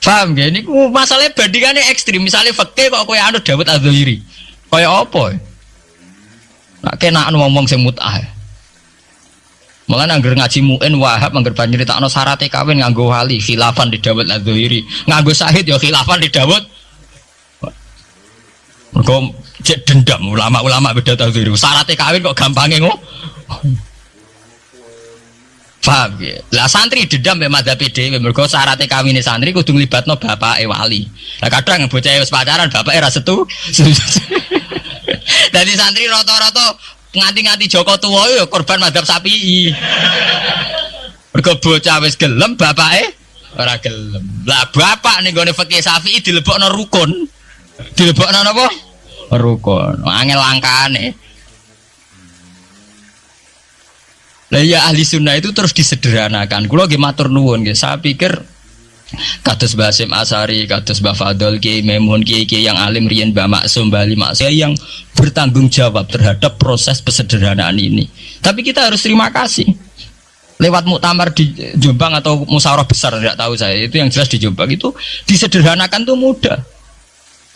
Paham ya? Ini masalahnya bandingannya ekstrim. Misalnya fikih kok kowe anut Dawud Adz-Dzahiri. Kaya apa? Nak kena ngomong sing mut'ah. Malah angger ngaji Mu'in Wahab angger bar nyeritakno syarate kawin nganggo wali, khilafan di Dawud Adz-Dzahiri. Nganggo syahid ya khilafan di Dawud. Mergo cek dendam ulama-ulama beda Adz-Dzahiri. Syarate kawin kok gampange ngono. Paham ya? Lah santri dendam mbek madzhab dhewe mergo syarate kawine santri kudu nglibatno bapake wali. Lah kadang bocah wis pacaran bapake ra setu. Dadi santri rata-rata nganti-nganti Joko tuwa ya korban madzhab Syafi'i. Mergo bocah wis gelem bapake ora gelem. Lah bapak ning gone fikih Syafi'i dilebokno rukun. Dilebokno napa? Rukun. Angel langkane. Lah ya ahli sunnah itu terus disederhanakan. Kula nggih matur nuwun nggih. Saya pikir kados Mbah Hasyim Asy'ari, kados Mbah Fadl, Kiai Maimun, kiai-kiai yang alim riyen, Mbah Maksum, Mbah Ali Maksum yang bertanggung jawab terhadap proses pesederhanaan ini. Tapi kita harus terima kasih. Lewat muktamar di Jombang atau musyawarah besar tidak tahu saya, itu yang jelas di Jombang itu disederhanakan tuh mudah.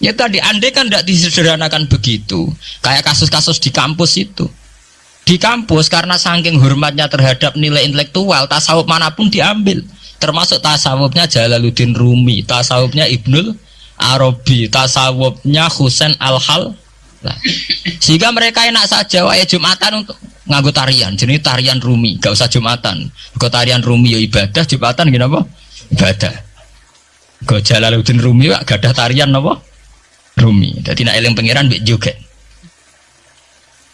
Ya tadi andai kan tidak disederhanakan begitu, kayak kasus-kasus di kampus itu. Di kampus karena saking hormatnya terhadap nilai intelektual, tasawuf manapun diambil, termasuk tasawufnya Jalaluddin Rumi, tasawufnya Ibnul Arabi, tasawufnya Husain Al-Hal. Sehingga mereka enak saja wae Jumatan untuk nganggo tarian, jenis tarian Rumi, gak usah Jumatan. Kok tarian Rumi ya ibadah, Jumatan gini apa? Ibadah. Kok Jalaluddin Rumi wak gadah tarian apa? Rumi. Dadi nek eling pangeran mbek joget.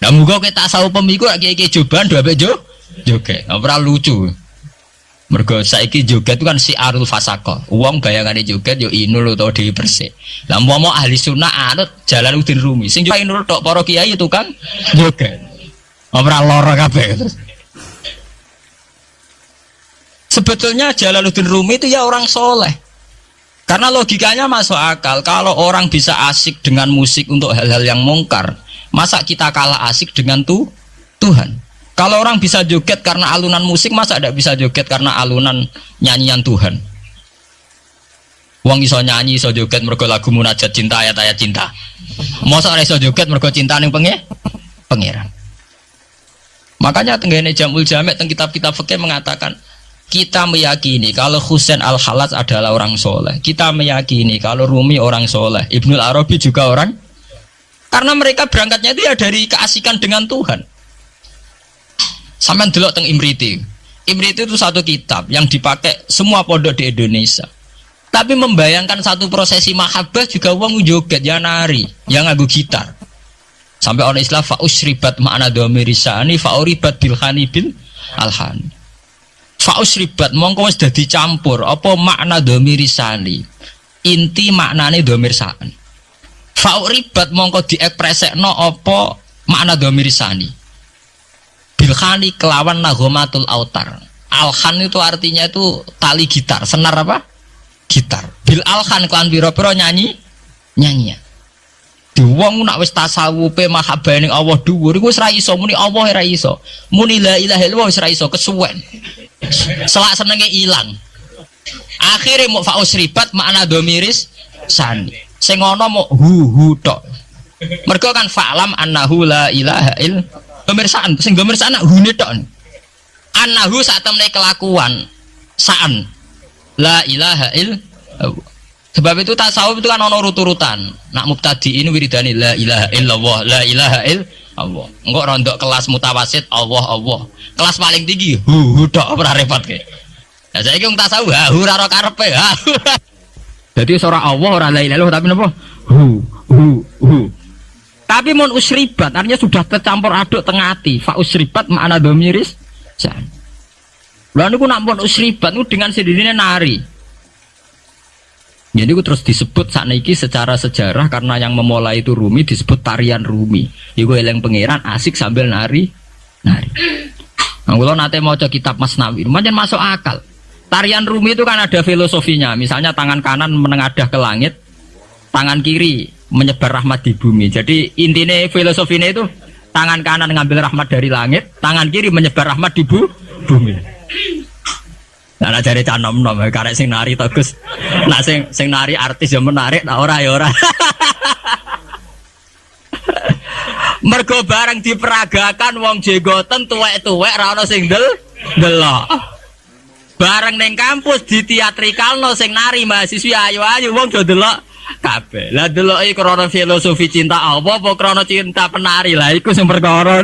Lah muga kowe tasawuf pemiku lak kiai-kiai joban do ambek joget. Ora lucu. Mergo saiki joget itu kan syiarul fasaqah. Wong bayangane joget yo Inul utawa Dewi Persik. Lah umpama ahli sunnah anut Jalaluddin Rumi. Sing joget Inul tok, para kiai tukang joget. Ora lara kabeh terus. Sebetulnya Jalaluddin Rumi itu ya orang soleh. Karena logikanya masuk akal. Kalau orang bisa asik dengan musik untuk hal-hal yang mungkar, masa kita kalah asik dengan Tuhan? Kalau orang bisa joget karena alunan musik, masa tidak bisa joget karena alunan nyanyian Tuhan? Wong iso nyanyi, iso joget mergo lagu munajat cinta, ayat-ayat cinta. Masa ora iso joget mergo cinta ning pangeran. Makanya tenggene Jam'ul Jami' teng kitab-kitab fikih mengatakan kita meyakini kalau Husain Al-Hallaj adalah orang soleh. Kita meyakini kalau Rumi orang soleh. Ibnul Arabi juga orang. Karena mereka berangkatnya itu ya dari keasikan dengan Tuhan. Sampai delok teng Imriti. Imriti itu satu kitab yang dipakai semua pondok di Indonesia. Tapi membayangkan satu prosesi mahabbah juga wong joget ya nari, ya nganggo gitar. Sampai orang Islam فأشربت معنى ضمير الشأن فأعربت بالحان بالألحان. فأشربت mongko wis dadi campur apa makna ضمير الشأن. Inti maknane dhamir sa'an. فأعربت mongko diekspresekno apa makna ضمير الشأن. بالحان kelawan نغمات الأوتار. ألحان itu artinya itu tali gitar, senar apa? Gitar. بالألحان kelawan piro-piro nyanyi nyanyian. Di wong nak wis tasawufe mahabbah ning Allah dhuwur iku wis ra iso muni Allah, ora iso. Muni لا إله إلا الله wis ra iso, kesuwen. Selak senenge ilang. Akhire mau فأشربت معنى ضمير الشأن. Sing ana mau hu hu tok. Mergo kan فاعلم أنه لا إله إلا ضمير شأن, sing ضمير شأن hune tok. أنه sak temene kelakuan شأن لا إله إلا. Sebab itu tasawuf itu kan ono urut-urutan. Nak mubtadi ini wiridane لا إله إلا الله, لا إله إلا الله. Engko rodok kelas mutawasit Allah Allah. Kelas paling tinggi hu hu tok, ora repot ke. Nah, saiki wong tasawuf ha hu ora ro karepe ha. Jadi seorang Allah ora لا إله إلا الله, tapi napa? Hu hu hu. Tapi mun أشربت artinya sudah tercampur aduk tengah hati. فأشربت معنى ضمير الشأن. Lalu niku nak pun أشربت niku dengan sendirinya nari. Jadi itu terus disebut saat ini secara sejarah karena yang memulai itu Rumi, disebut tarian Rumi. Iku eling pangeran asik sambil nari, nari. Nah, kalau nanti mau kitab Masnawi, macam masuk akal. Tarian Rumi itu kan ada filosofinya. Misalnya tangan kanan menengadah ke langit, tangan kiri menyebar rahmat di bumi. Jadi intinya filosofinya itu tangan kanan ngambil rahmat dari langit, tangan kiri menyebar rahmat di bumi. Nah, jare cah nom nom, karek sing nari to, Gus. Nah, sing sing nari artis ya menarik, nah ora ya ora. Mergo bareng diperagakan wong jenggoten tuwek-tuwek ra ono sing delok. Bareng ning kampus diteatrikalno sing nari mahasiswi ayu-ayu, wong do delok kabeh. Lah, deloki krana filosofi cinta apa apa krana cinta penari, lah iku sing perkara.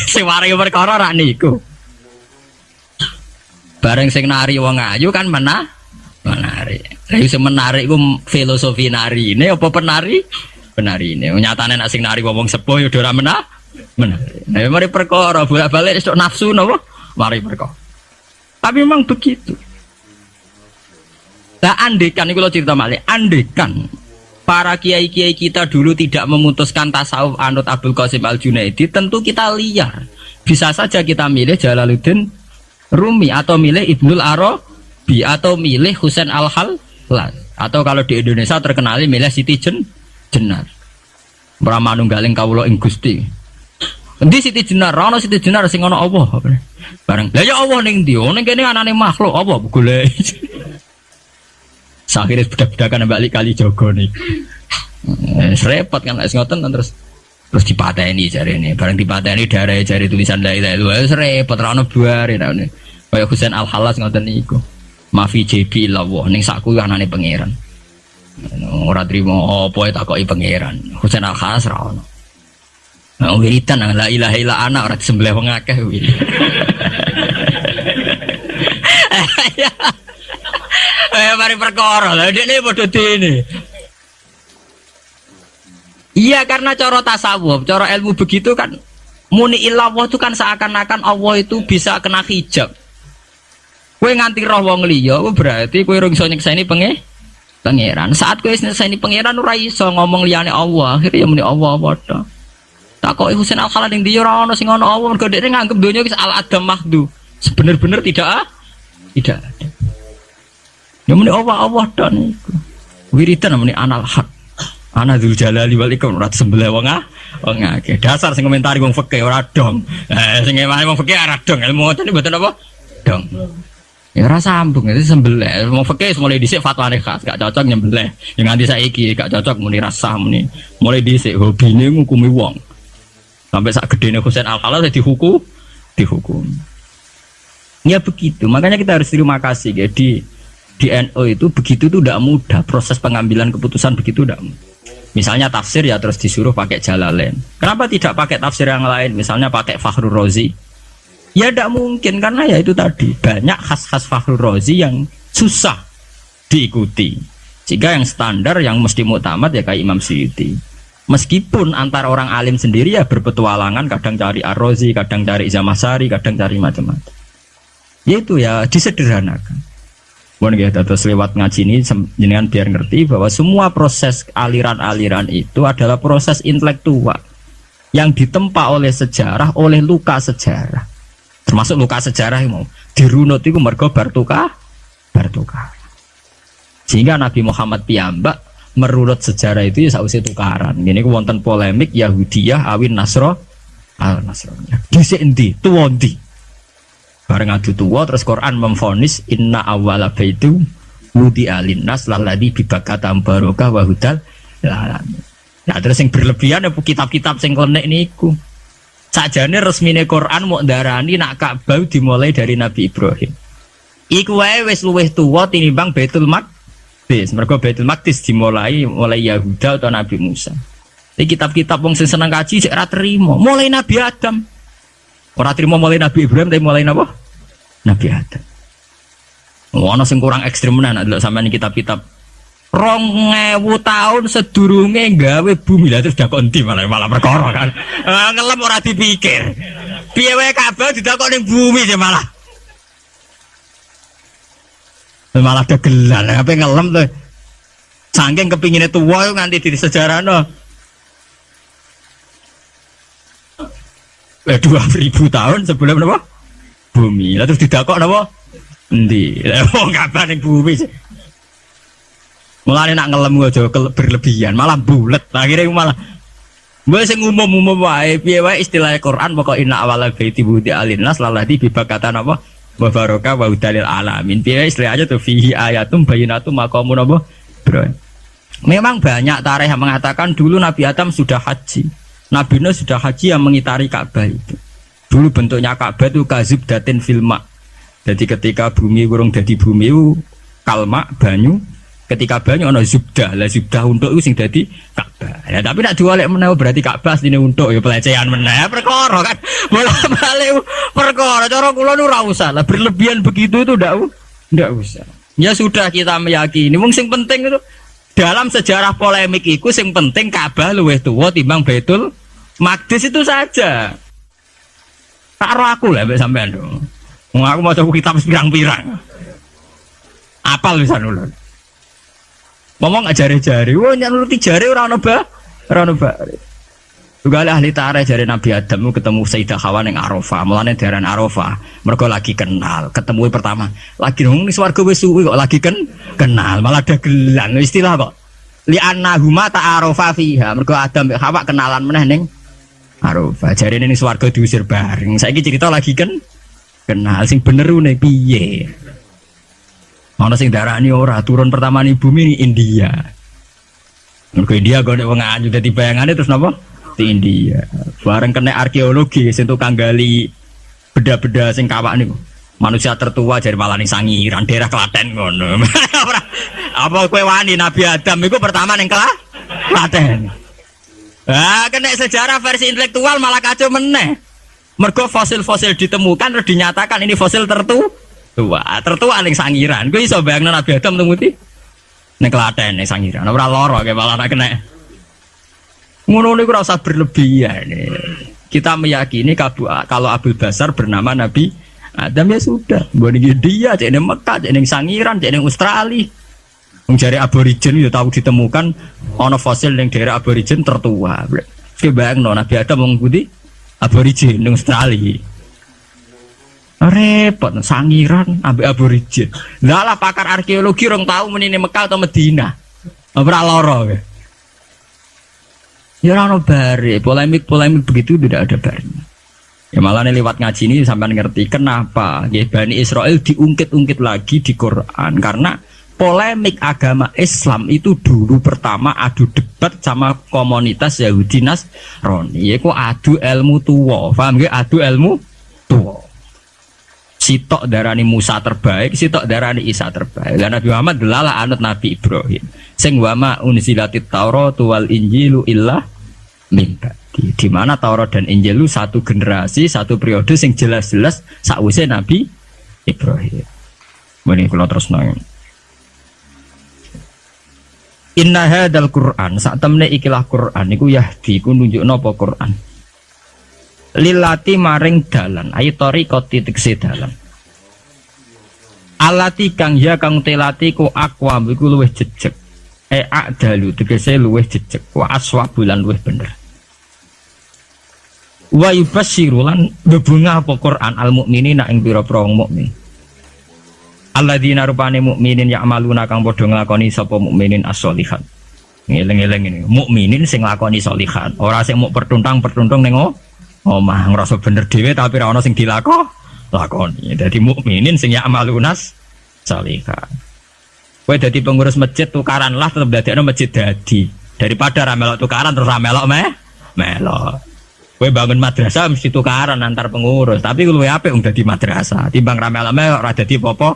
Sing warai perkara rak niku. Bareng sing nari wong ayu kan menarik. Lah, sing menarik iku filosofi nari ini apa penari? Penari ini. Nyatane nek sing nari wong sepuh ya ora menarik. Nah, mari perkara bolak-balik esuk nafsu napa? Mari perkara. Tapi memang begitu. Lah, andekan iku kalau cerita malih, andekan para kiai-kiai kita dulu tidak memutuskan tasawuf anut Abul Qasim Al Junaidi, tentu kita liar. Bisa saja kita milih Jalaluddin Rumi atau milih Ibnul Arabi atau milih Husain Al Hallaj atau kalau di Indonesia terkenal milih Siti Jenar. Pramanunggaling kawula ing Gusti. Endi Siti Jenar? Ana Siti Jenar, sing ana Allah. Bareng. Lah ya Allah ning ndi? Oh, ning kene anane makhluk apa golek. Akhirnya budak-budakan balik Kalijogo nih. Repot kan lek ngoten terus terus dipateni jare ini. Bareng dipateni darah jare tulisan لا إله إلا الله. Wis repot ra ono buare ra ono. Kaya Husain Al Hallaj ngoten niku. ما في جيبي إلا الله, ning sakku anane pangeran. Ora trimo apa takoki pangeran. Husain Al Hallaj ra ono. Nah, wiridan لا إله إلا أنا ora disembelih wong akeh kuwi. Mari perkara. Lah, dekne padha dene. Iya, karena cara tasawuf, cara ilmu begitu kan muni إلا الله itu kan seakan-akan Allah itu bisa kena hijab. Kowe nganti roh wong liya berarti kowe ora iso nyekseni pangeran. Saat kowe nyekseni pangeran ora iso ngomong liyane Allah, akhirnya ya muni Allah padha. Takoki Husain Al-Hallaj ning ndi ora ono sing ono Allah, mergo dekne nganggep donya wis al-adam mahdu. Sebener-bener tidak ah? Tidak ada. Ya muni Allah Allah tok niku. Wiridan muni anal haq. Ana dzul jalali wal ikram ora sembelih wong ah. Wong akeh. Dasar sing komentari wong fikih ora dong. Eh sing emane wong fikih ora dong. Ilmu ngoten mboten apa? Dong. Ya ora sambung itu sembelih. Wong fikih mulai dhisik fatwane khas, gak cocok nyembelih. Ya nganti saiki gak cocok muni rasah muni. Mulai dhisik hobine ngukumi wong. Sampai sak gedene Husain Al-Hallaj dihukum, dihukum. Ya begitu. Makanya kita harus terima kasih ya di NU itu begitu itu tidak mudah, proses pengambilan keputusan begitu tidak mudah. Misalnya tafsir ya terus disuruh pakai Jalalain. Kenapa tidak pakai tafsir yang lain? Misalnya pakai Fakhrur Razi. Ya tidak mungkin karena ya itu tadi banyak khas-khas Fakhrur Razi yang susah diikuti. Jika yang standar yang mesti muktamad ya kayak Imam Suyuti. Meskipun antar orang alim sendiri ya berpetualangan, kadang cari Ar-Razi, kadang cari Zamakhsyari, kadang cari macam-macam. Ya itu ya disederhanakan. Mohon ya, terus lewat ngaji ini jenengan biar ngerti bahwa semua proses aliran-aliran itu adalah proses intelektual yang ditempa oleh sejarah, oleh luka sejarah. Termasuk luka sejarah yang mau dirunut itu mergo bar tukar. Sehingga Nabi Muhammad piyambak merunut sejarah itu ya sausé tukaran. Ini wonten polemik Yahudiyah awin Nasro al Nasrani. Dhisik endi? Tuwa endi? Bareng adu tua terus Quran memvonis inna awwala baitin wudi'a linnas lalladzi bibakkata mubarakah wa hudal lil alamin. Nah terus yang berlebihan ya kitab-kitab sing klenik niku. Sakjane resmine Quran mau darani nak Ka'bah dimulai dari Nabi Ibrahim. Iku wae wis luwih tuwa tinimbang Baitul Maqdis. Mergo Baitul Maqdis dimulai mulai Yahuda atau Nabi Musa. Iki kitab-kitab wong sing seneng kaji sik ora terima. Mulai Nabi Adam. Ora terima mulai Nabi Ibrahim tapi mulai napa? Nabi Adam. Ono sing kurang ekstrem menan nek delok sampean kitab-kitab 2000 tahun sedurunge gawe bumi lah terus dakok endi malah malah perkara kan. Ah, ngelem ora dipikir. Piye wae Ka'bah didakok ning bumi sih malah. Malah dagelan, apa ngelem tuh. Saking kepinginnya tua nganti di sejarah no. 2000 tahun sebelum apa? Bumi. Lah terus didakok napa? Endi? Lah wong Ka'bah ning bumi sih. Mulane nak ngelem aja berlebihan, malah bulet. Akhirnya malah Mbak sing umum-umum wae, piye wae istilah Quran pokok inna awwala baiti wudi'a linnas lalladzi bibakkata napa mubaraka wa hudalil alamin. Piye istilahnya tuh fihi ayatum bayyinatum maqamun napa Ibrahim. Memang banyak tarikh yang mengatakan dulu Nabi Adam sudah haji. Nabi Nuh sudah haji yang mengitari Ka'bah itu. Dulu bentuknya Ka'bah itu kazubdatin filma. Jadi ketika bumi urung jadi bumi itu kalma banyu, ketika banyu ana zubdah lah, zubdah untuk itu sing dadi Ka'bah. Ya tapi nak diwalek meneh berarti Ka'bah asline untuk ya pelecehan meneh perkara kan. Bolak-balik perkara cara kula nu ora usah lah berlebihan begitu itu ndak usah. Ya sudah kita meyakini wong sing penting itu dalam sejarah polemik itu sing penting Ka'bah luwih tuwa timbang Baitul Maqdis itu saja. Tak roh aku lah mbek sampean dong. Wong aku maca kitab pirang-pirang. Apal bisa nulun. Ngomong gak jare-jare, wah nuruti jare ora ono ba, ora ono ba. Juga ahli tarikh jare Nabi Adam ketemu Sayyidah Hawa ning Arafah, mulane daran Arafah. Mergo lagi kenal, ketemu pertama. Lagi nang swarga wis suwi kok lagi kenal, malah dagelan istilah kok. Li annahuma ta'arafa fiha. Mergo Adam mbek Hawa kenalan meneh ning Arafah. Jare ning swarga diusir bareng. Saiki cerita lagi kan kenal sing bener ne piye? Ana sing darani ora turun pertama ning bumi ning India. Mergo India gone wong ayu dadi bayangane terus napa? Di India. Bareng kena arkeologi sing tukang gali beda-beda sing kawak niku. Manusia tertua dari malah ning Sangiran, daerah Klaten ngono. Apa kowe wani Nabi Adam iku pertama ning Klaten. Ah, kena sejarah versi intelektual malah kacau meneh. Mergo fosil-fosil ditemukan terus dinyatakan ini fosil tertua, tertua ning Sangiran. Kowe iso bayangno Nabi Adam temu di ning Klaten ning Sangiran. Ora lara kayak malah nak kena. Ngono niku ora usah berlebihan. Kita meyakini kalau Abul Basar bernama Nabi Adam ya sudah. Mbok ning India, cek ning Mekah, cek ning Sangiran, cek ning Australia. Wong jare aborigin ya tahu ditemukan ana fosil ning daerah aborigin tertua. Ki bayangno Nabi Adam wong putih aborigin ning Australia. Repot Sangiran ambek aborigin. Lah lah pakar arkeologi rong tau menine Mekah atau Medina. Ora lara kowe. Ya ora ono bare, polemik-polemik begitu tidak ada barnya. Ya malah nih lewat ngaji ini sampai ngerti kenapa ya, Bani Israel diungkit-ungkit lagi di Quran karena polemik agama Islam itu dulu pertama adu debat sama komunitas Yahudi Nasrani. Yaiku adu ilmu tua, paham gak? Adu ilmu tua. Sitok darani Musa terbaik, sitok darani Isa terbaik. Dan Nabi Muhammad adalah anut Nabi Ibrahim. Sing وما أنزلت التوراة والإنجيل إلا من بعده. Di mana Taurat dan Injil itu satu generasi, satu periode sing jelas-jelas sakwise Nabi Ibrahim. Ini kalau terus nang. إن هذا القرآن sak temne ikilah Quran iku يهدي iku nunjukno apa Quran. للتي maring dalan أي الطريقة tegese dalan. التي kang هي kang التي ku أقوم iku luwih jejeg. E أعدل tegese luwih jejeg وأصوب lan luwih bener. ويبشر lan bebungah apa Quran المؤمنين ing pira-pira wong mukmin. الذين rupane mukminin يعملون kang padha nglakoni sapa mukminin الصالحات. Ngeleng-eleng ini, mukminin sing nglakoni sholihat, ora sing mau pertuntang-pertuntung ning omah ngrasa bener dhewe tapi ora ono sing dilako lakoni. Dadi mukminin sing يعملون الصالحات. Kowe dadi pengurus masjid tukaran lah tetep dadekno masjid dadi. Daripada ra melok tukaran terus ra melok meh melok. Kowe bangun madrasah mesti tukaran antar pengurus, tapi luwih apik wong dadi madrasah. Timbang ra melok melok ora dadi apa-apa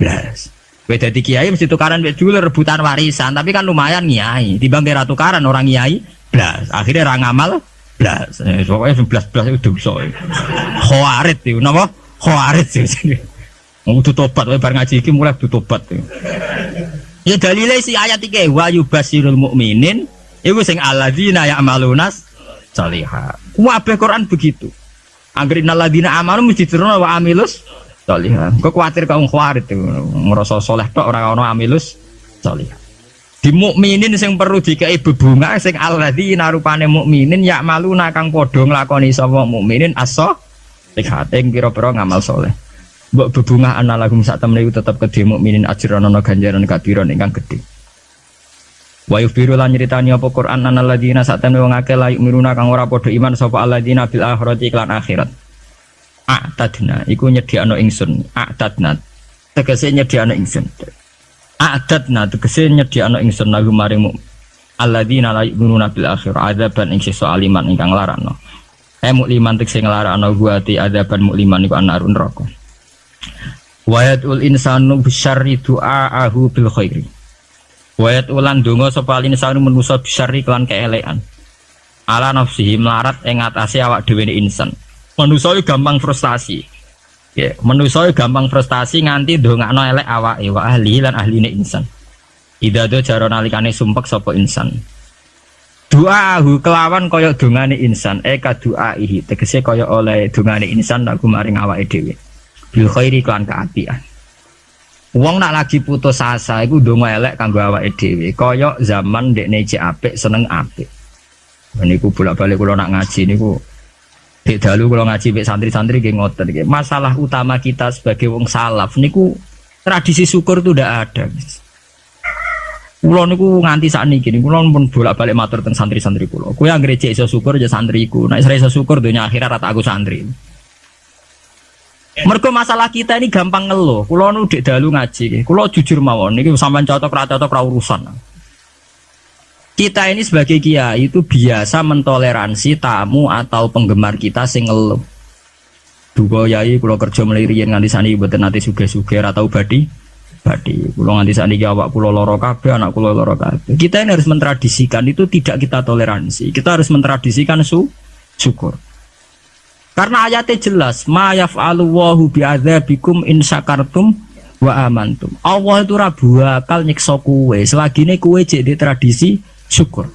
blas. Kowe dadi kiai mesti tukaran mek dulur rebutan warisan, tapi kan lumayan ngiyai. Timbang kira tukaran orang ngiyai blas. Akhirnya ra ngamal blas. Pokoknya blas-blas itu dosa. Khawarij itu napa? Khawarij itu. Mau kudu tobat, kowe bar ngaji iki mulai kudu tobat. Ya dalile si ayat iki ويبشر المؤمنين iku sing الذين يعملون الصالحات. Kabeh Quran begitu. Angger إن الذين آمنوا mesti diterusno وعملوا الصالحات. Kok kuwatir kaum khawarij ngrasa soleh tok ora ono عملوا الصالحات. Di mukminin sing perlu dikai bebungah sing الذين rupane mukminin يعملون kang padha nglakoni sapa mukminin الصالحات ing pira-pira ngamal soleh. Mbok bebungah أن لهم sak temene iku tetep kedhe mukminin أجرا ana ganjaran كبيرا ingkang gedhe. ويخبر lan nyritani apa Quran أن الذين sak temene wong akeh لا يؤمنون kang ora padha iman sapa الذين بالآخرة iklan akhirat. أعتدنا iku nyediakno ingsun, أعتدنا tegese nyediakno ingsun. أعددنا tegese nyediakno ingsun لهم maring الذين لا يؤمنون بالآخرة عذابا ing siksa أليما ingkang nglarakno. E مؤلما tegese nglarakno guati عذابا مؤلما iku النار neraka. ويدعو الإنسان بالشر دعاءه بالخير. ويدعو lan donga sapa الإنسان manusa بالشر kelawan keelekan. على نفسه melarat ing atase awak dhewe insan. Manusa iku gampang frustasi. Ya, manusa iku gampang frustasi nganti ndongakno elek awake وأهله lan ahline insan. إذا ضجر nalikane sumpek sapa insan. دعاءه kelawan kaya dongane insan, e كدعائه tegese kaya oleh dongane insan له maring awake dhewe. بالخير kelawan keapian. Wong nak lagi putus asa iku ndonga elek kanggo awake dhewe. Kaya zaman ndekne cek apik seneng apik. Niku bolak-balik kula nak ngaji niku dek dalu kula ngaji mek santri-santri nggih ngoten nggih. Masalah utama kita sebagai wong salaf niku tradisi syukur itu ndak ada. Kula niku nganti sakniki niku kula pun bolak-balik matur teng santri-santri kula. Kowe anggere cek iso syukur ya santriku. Nek ora iso syukur dunya akhirat rata aku santri. Mergo masalah kita ini gampang ngeluh. Kula nu dek dalu ngaji nggih. Kula jujur mawon niki sampean cocok ra cocok ra urusan. Kita ini sebagai kiai itu biasa mentoleransi tamu atau penggemar kita sing ngeluh. Duga yai kula kerja mulai riyen nganti saniki mboten nate sugih-sugih ora tau badi badi. Kula nganti saniki awak kula lara kabeh, anak kula lara kabeh. Kita ini harus mentradisikan itu tidak kita toleransi. Kita harus mentradisikan syukur. Karena ayatnya jelas, ما يفعل الله بعذابكم إن شكرتم وآمنتم. Allah itu ora bakal nyiksa kowe selagine kowe jek di tradisi syukur.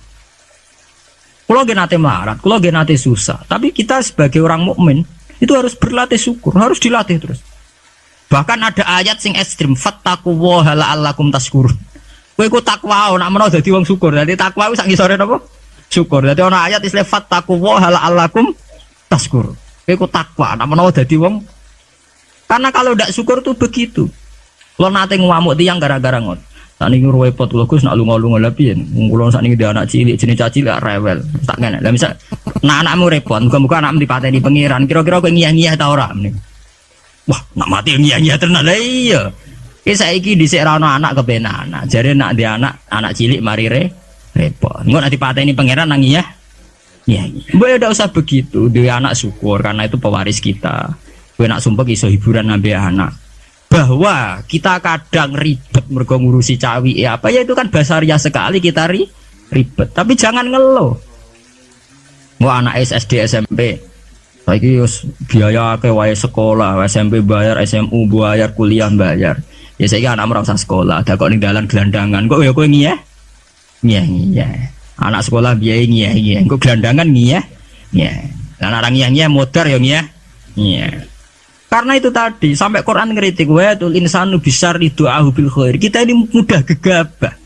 Kulo nggih nate melarat, kulo nggih nate susah, tapi kita sebagai orang mukmin Itu harus berlatih syukur, harus dilatih terus. Bahkan ada ayat sing ekstrim, فاتقوا الله لعلكم تشكرون. Kowe iku takwa, nak menawa dadi wong syukur. Dadi takwa iku sak ngisore napa? Syukur. Dadi ana ayat istilah فاتقوا الله لعلكم تشكرون. Kowe iku takwa, nak menawa dadi wong. Karena kalau ndak syukur tuh begitu. Lo nate ngamuk tiyang gara-gara ngot. Sakniki repot kula, Gus, nak lunga-lunga. Lha piye? Wong kula sakniki duwe anak cilik, jenis cah cilik rewel. Tak ngene. Lah misal nak anakmu repot, muga-muga anakmu dipateni Pangeran. Kira-kira kowe ngiyah-ngiyah ta ora? Wah, nak mati ngiyah-ngiyah tenan. Lah iya. Ki saiki dhisik ra ono anak kepenak anak. Jare nak duwe anak, anak cilik mari repot. Engko nak dipateni Pangeran nang iya. Iya. Mbok ya ndak usah begitu. Duwe anak syukur karena itu pewaris kita. Kowe nak sumpek iso hiburan ngambil anak. Bahwa kita kadang ribet mergo ngurusi cawi ya apa ya, itu kan basaria sekali kita ribet. Tapi jangan ngeluh. Mau anak SD SMP saiki wis biaya akeh wae, sekolah SMP bayar, SMU bayar, kuliah bayar. Ya saiki anak ora usah sekolah, ada kok ning dalan gelandangan. Kok ya kowe ngiyeh? Ngiyeh ngiyeh. Anak sekolah biaya ngiyeh ngiyeh. Kok gelandangan ngiyeh? Ngiyeh. Lah nek ngiyeh ngiyeh modar ya ngiyeh. Ngiyeh. Karena itu tadi sampai Quran ngeritik ويدع الإنسان بالشر دعاءه بالخير. Kita ini mudah gegabah.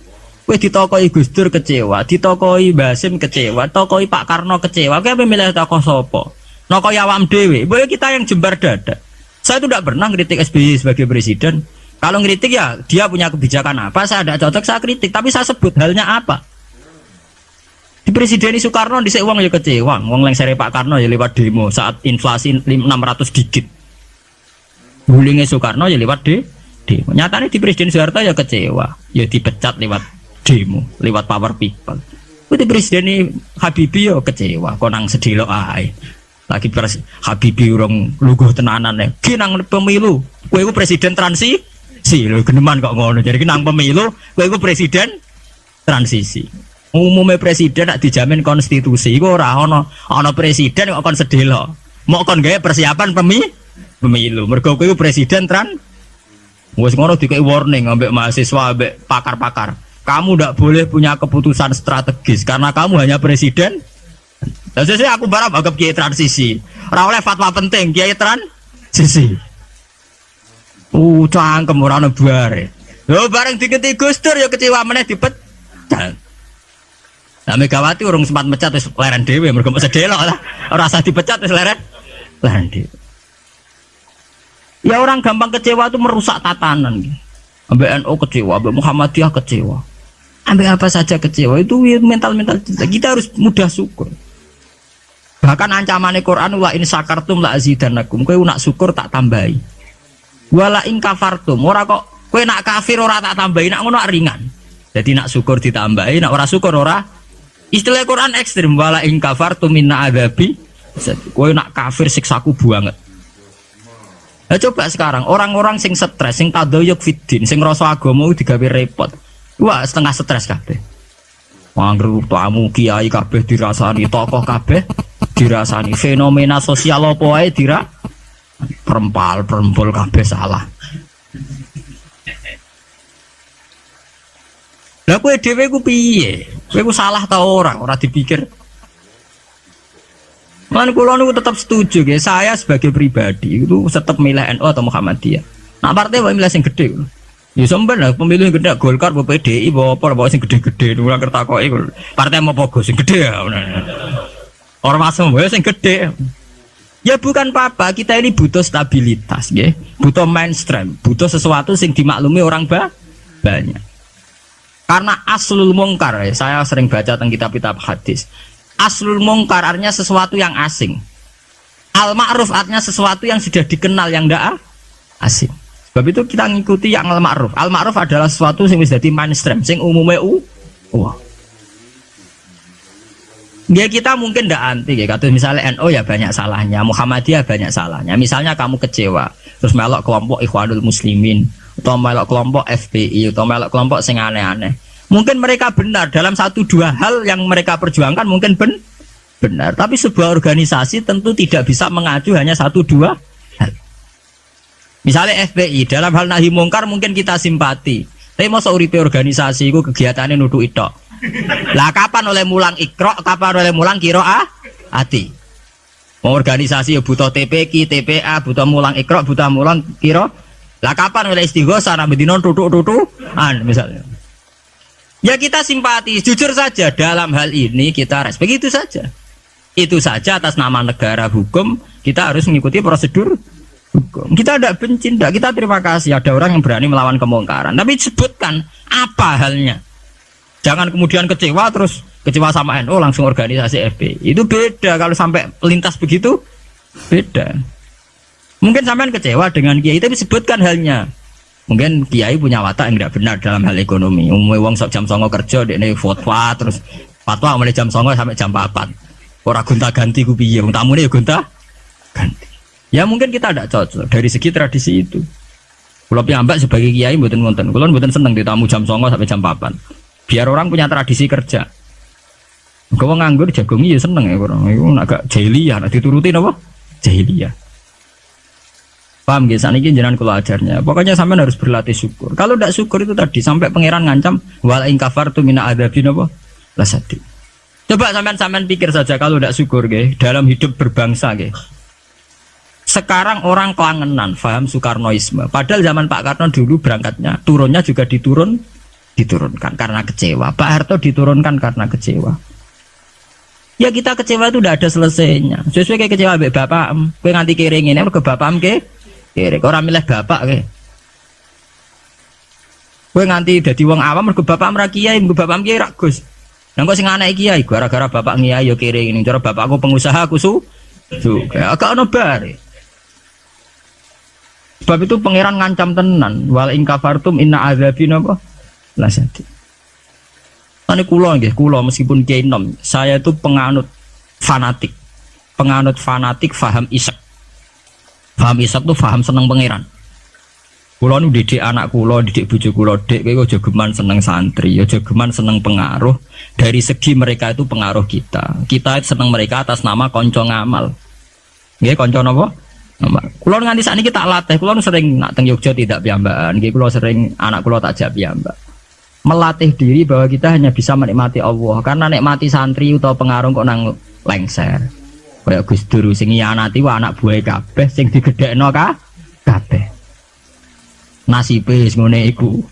Kowe ditokoi Gus Dur kecewa, ditokoi Basim kecewa, tokoi Pak Karno kecewa. Kowe apa milih tokoh sopo? Nokoi awam dhewe. Boleh kita yang jembar dada. Saya itu tidak pernah ngeritik SBY sebagai presiden. Kalau ngeritik ya dia punya kebijakan apa, saya tidak cocok, saya kritik. Tapi saya sebut halnya apa. Di Presiden Soekarno di wong ya kecewa, wong lengsere Pak Karno ya lewat demo saat inflasi 600 digit. Gulingnya Soekarno ya lewat demo. Nyatanya di Presiden Soeharto ya kecewa, ya dipecat lewat demo, lewat power people. Itu di Presiden ini Habibie ya kecewa, konang sedih lo ae. Lagi pres Habibie urung lungguh tenanan ya. Ki nang pemilu, kowe iku presiden transisi lho, geneman kok ngono. Jadi ki nang pemilu, kowe iku presiden transisi. Umumnya presiden nak dijamin konstitusi, iku ora ono ono presiden kok kon sedih. Mau kon gawe persiapan pemilu. Mergo kowe iku presiden wis ngono dikei warning ambek mahasiswa, ambek pakar-pakar. Kamu ndak boleh punya keputusan strategis karena kamu hanya presiden. Lah sesuai aku barang anggap kiai transisi. Ora oleh fatwa penting kiai transisi. Cangkem ora ono bare. Lho bareng digenti Gus Dur ya kecewa meneh, dipecat. Nah, Megawati urung sempat mecat wis leren dhewe mergo mbok sedelok lah. Ora usah dipecat wis leren. Leren dhewe. Ya orang gampang kecewa itu merusak tatanan. Ambek NU kecewa, ambek Muhammadiyah kecewa. Ambek apa saja kecewa, itu mental-mental kita. Kita harus mudah syukur. Bahkan ancaman Quran لئن شكرتم لأزيدنكم. Kowe nak syukur tak tambahi. ولئن كفرتم. Ora kok kowe nak kafir ora tak tambahi, nak ngono ringan. Jadi nak syukur ditambahi, nak ora syukur ora. Istilah Quran ekstrim ولئن كفرتم إن عذابي. Kowe nak kafir siksaku banget. Nah, coba sekarang orang-orang sing stres, sing تضيق في الدين, sing ngrasa agama iku digawe repot. Wah, setengah stres kabeh. Angger tamu kiai kabeh dirasani, tokoh kabeh dirasani, fenomena sosial apa wae dira perempal, perempul kabeh salah. Lah kowe dhewe ku piye? Kowe ku salah ta ora? Ora dipikir. Lan kula niku tetap setuju nggih. Saya sebagai pribadi itu tetap milih NU atau Muhammadiyah. Nah, partai wae milih sing gede. Ya sampean lah pemilu yang gede Golkar, apa PDI, apa apa apa sing gede-gede niku ora takoki. Partai mau apa sing gede ya. Ormas wae sing gede. Ya bukan apa-apa, kita ini butuh stabilitas, nggih. Butuh mainstream, butuh sesuatu sing dimaklumi orang banyak. Karena أصل المنكر, ya, saya sering baca tentang kitab-kitab hadis. أصل المنكر artinya sesuatu yang asing. المعروف artinya sesuatu yang sudah dikenal yang tidak asing. Sebab itu kita ngikuti yang المعروف. المعروف adalah sesuatu yang bisa jadi mainstream, sing umumnya wah. Ya kita mungkin tidak anti ya. Kata misalnya NU ya banyak salahnya, Muhammadiyah banyak salahnya. Misalnya kamu kecewa, terus melok kelompok Ikhwanul Muslimin, atau melok kelompok FPI, atau melok kelompok sing aneh-aneh. Mungkin mereka benar dalam satu dua hal yang mereka perjuangkan, mungkin benar. Tapi sebuah organisasi tentu tidak bisa mengacu hanya satu dua hal. Misalnya FPI dalam hal nahi mungkar mungkin kita simpati. Tapi masa uripe organisasi itu kegiatannya nuduh itu. Lah kapan oleh mulang Iqra, kapan oleh mulang ati? Mau organisasi ya butuh TPQ, TPA, butuh mulang Iqra, butuh mulang kira. Lah kapan oleh istighosa nak bedino tutuk-tutukan misalnya. Ya kita simpati, jujur saja dalam hal ini kita respect itu saja. Itu saja atas nama negara hukum kita harus mengikuti prosedur hukum. Kita tidak benci, tidak. Kita terima kasih ada orang yang berani melawan kemungkaran. Tapi sebutkan apa halnya. Jangan kemudian kecewa, terus kecewa sama NU langsung organisasi FPI. Itu beda kalau sampai lintas begitu, beda. Mungkin sampean kecewa dengan kiai, tapi sebutkan halnya. Mungkin kiai punya watak yang tidak benar dalam hal ekonomi. Umumnya wong sok jam 09.00 kerja, ini fatwa terus, fatwa mulai jam 09.00 sampai jam 4. Ora gonta ganti ku piye, wong tamune ya gonta ganti. Ya mungkin kita tidak cocok dari segi tradisi itu. Kalau piyambak sebagai kiai mboten wonten. Kulo mboten seneng ditamu jam 09.00 sampai jam 4. Biar orang punya tradisi kerja. Kalau nganggur jagongi ya seneng ya orang. Iku nak gak jahiliyah, nak dituruti napa? Jahiliyah. Paham gak? Saat ini jenengan kula ajarnya. Pokoknya sampean harus berlatih syukur. Kalau tidak syukur itu tadi sampai Pangeran ngancam ولئن كفرتم إن عذابي napa? لشديد. Coba sampean sampean pikir saja kalau tidak syukur nggih dalam hidup berbangsa nggih. Sekarang orang kelangenan paham Soekarnoisme. Padahal zaman Pak Karno dulu berangkatnya turunnya juga diturunkan karena kecewa. Pak Harto diturunkan karena kecewa. Ya kita kecewa itu udah ada selesainya. Sesuai kayak kecewa mbek bapak, kowe nganti kere ngene mergo bapak ke kere. Ora milih bapak ke. Kowe nganti dadi wong awam mergo bapak ora kiai, mergo bapak kiai ra Gus. Lah kok sing anak kiai gara-gara bapak ngiyai yo kere ngene. Cara bapakku pengusaha, aku su juga. Agak ono bare. Sebab itu Pangeran ngancam tenan, ولئن كفرتم إن عذابي napa? لشديد. Ini kulo nggih, kulo meskipun kiai nom, saya itu penganut fanatik. Penganut fanatik faham isyq. Faham isyq tuh faham seneng Pangeran. Kulo nu didik anak kulo, didik bojo kulo, "Dik, kowe aja geman seneng santri, aja geman seneng pengaruh. Dari segi mereka itu pengaruh kita. Kita seneng mereka atas nama konco ngamal." Nggih, konco napa? Ngamal. Kulo nganti sakniki tak latih, kulo nu sering nak teng Yogya tidak piyambakan, nggih kulo sering anak kulo tak jak piyambak. Melatih diri bahwa kita hanya bisa menikmati Allah karena nikmati santri atau pengaruh kok nang lengser. Kayak Gus Dur sing ngianati wah anak buah kabeh sing digedhekno ka kabeh. Nasibe wis ngene iku.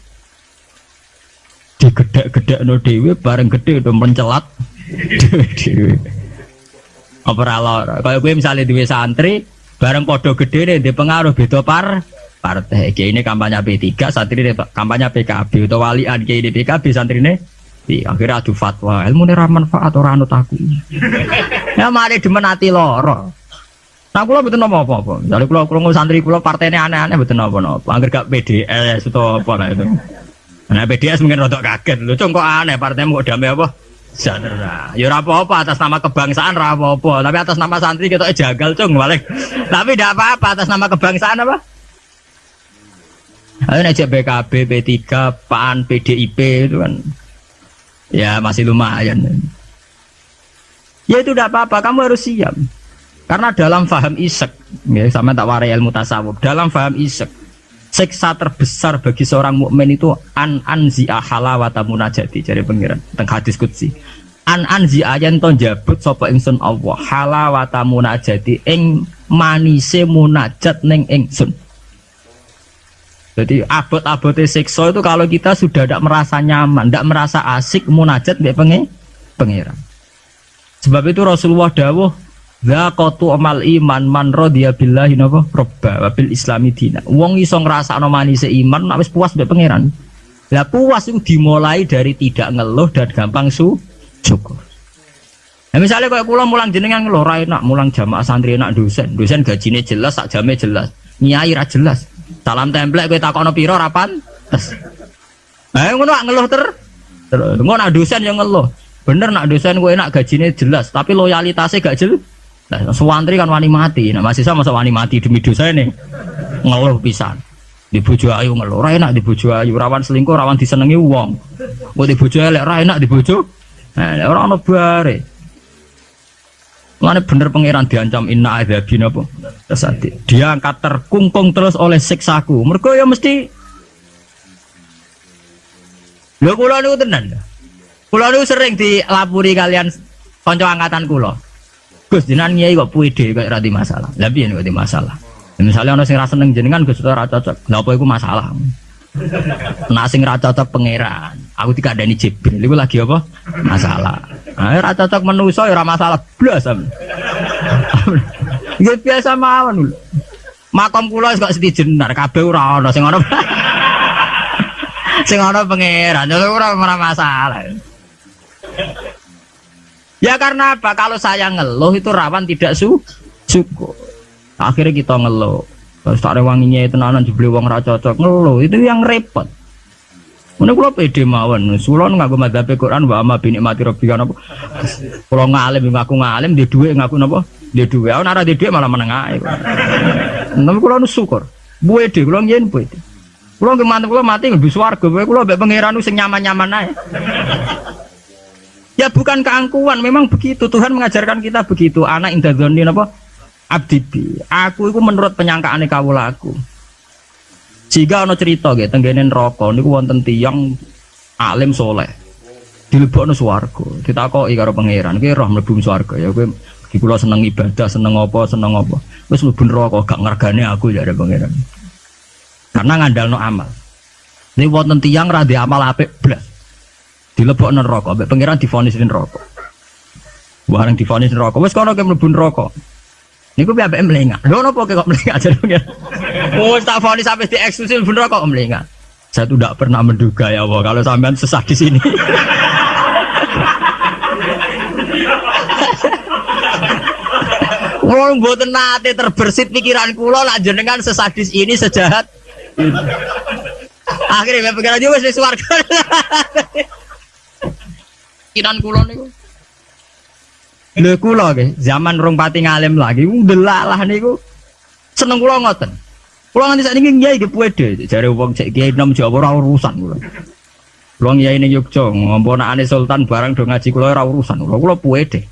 Digedhek-gedhekno dhewe, bareng gedhe udah mencelat dhewe-dhewe. Apa ora lara? Kaya kowe misalnya duwe santri, bareng padha gedene ndek pengaruh beda partai. Kiai ini kampanye P3, santri ini kampanye PKB atau walian, kiai ini PKB, santri ini. Iya, akhirnya adu fatwa, ilmu ini manfaat ora anut aku. Ya mari demen ati loro. Nah, kula mboten napa-apa. Misalnya kula krungu santri kula partainya aneh-aneh mboten napa-napa. Angger gak PDS atau apa lah itu. Nah, PDS mungkin rodok kaget. Lho, Cung, kok aneh partaimu kok damai apa? Sejahtera. Ya ora apa-apa atas nama kebangsaan ora apa-apa, tapi atas nama santri kita jagal, Cung, balik. Tapi tidak apa-apa atas nama kebangsaan apa? Ayo nek PKB, P3, PAN, PDIP itu kan ya masih lumayan. Ya itu tidak apa-apa, kamu harus siap. Karena dalam faham isyq, ya, sama tak warai ilmu tasawuf. Dalam faham isyq, siksa terbesar bagi seorang mukmin itu أن أنزع حلاوة مناجاتي dari Pangeran tentang hadis qudsi. أن أنزع yen to njabut sapa ingsun Allah حلاوة مناجاتي ing manise munajat ning ingsun. Jadi abot-abote siksa itu kalau kita sudah tidak merasa nyaman, tidak merasa asik munajat mbek Pangeran. Sebab itu Rasulullah dawuh ذاق طعم الإيمان من رضي بالله napa ربا وبالإسلام دينا. Wong iso ngrasakno manise iman nek wis puas mbek Pangeran. Lah puas itu dimulai dari tidak ngeluh dan gampang syukur. Nah, misalnya kayak kula mulang jenengan ngeluh ra enak mulang jamaah santri enak dosen. Dosen gajine jelas, sak jame jelas. Nyai ra jelas. Salam templek kowe takono piro ra pantes. Eh, ngono ngeluh terus. Ngono nak dosen yang ngeluh. Bener nak dosen kowe enak gajine jelas, tapi loyalitasnya gak jelas. Nah, santri kan wani mati, nah mahasiswa masa wani mati demi dosen nih ngeluh pisan. Di bojo ayu ngeluh, ora enak di bojo ayu, rawan selingkuh, rawan disenengi wong. Kok di bojo elek ora enak di bojo. Nah, ora ono bare. Mulane bener Pangeran diancam إن عذابي napa? لشديد. Dia angkat terkungkung terus oleh siksaku. Mergo ya mesti. Lho, kula niku tenan. Kula niku sering dilapuri kalian kanca angkatan kula. Gus, jenengan kiai kok pede kok ora masalah. Lah piye kok masalah? Ya, misalnya ana sing ra seneng jenengan, Gus, ora cocok. Lah apa iku masalah? Nah, sing ra cocok Pangeran. Aku dikandani Jibril iku lagi apa? Masalah. Nah, ora cocok manusa ya ora masalah blas. Nggih biasa mawon lho. Makom kula wis kok Siti Jenar, kabeh ora ana sing ana. Sing ana Pangeran, ya ora ora masalah. Ya karena apa? Kalau saya ngeluh itu rawan tidak syukur. Akhirnya kita ngeluh. Terus tak rewanginya itu tenanan, jebule wong ra cocok, ngeluh itu yang repot. Mana kula pede mawon. Kula nganggo madzhab Quran وأما بنعمة ربك napa. Kula ngalim ngaku ngalim, di dhuwit ngaku napa? Di dhuwit. Aku ora di dhuwit malah meneng ae. Tapi kula nu syukur. Pede kula nyen pede. Kula nggih mantep, kula mati mlebu swarga. Kula mbek Pangeran sing nyaman-nyaman ae. Ya bukan keangkuhan, memang begitu. Tuhan mengajarkan kita begitu. أنا عند ظن apa? عبدي بي. Aku itu menurut penyangkaane kawulaku. Jika ana cerita nggih tenggene neraka niku wonten tiyang alim soleh. Dilebokno swarga, ditakoki karo Pangeran, "Kowe roh mlebu swarga ya kowe iki kula seneng ibadah, seneng apa, seneng apa. Wis mlebu neraka gak ngergane aku," jare Pangeran. Karena ngandalno amal. Ini wonten tiyang ra amal apik blas. Dilebokno neraka, mbek Pangeran divonis neraka. Bareng divonis neraka, wis kono ke mlebu neraka. Niku piye ambek mlengak. Lho, napa kok mlengak jare Pangeran? Wis tak vonis sampai dieksekusi mlebu neraka kok mlengak. Saya tuh tidak pernah menduga ya Allah kalau sampean sesat di sini. Kulo mboten nate terbersit pikiran kula lak jenengan sesadis ini, sejahat ini. Akhirnya pikiran dia wis swarga. Pikiran kula niku. Lho, kula nggih, zaman rong pati ngalim lagi, delalah niku seneng kula ngoten. Kula nganti sakniki kiai nggih pede, jare wong cek kiai nom Jawa ora urusan kula. Kula kiai ning Yogya, ngomponakane sultan barang do ngaji kula ora urusan kula, kula pede.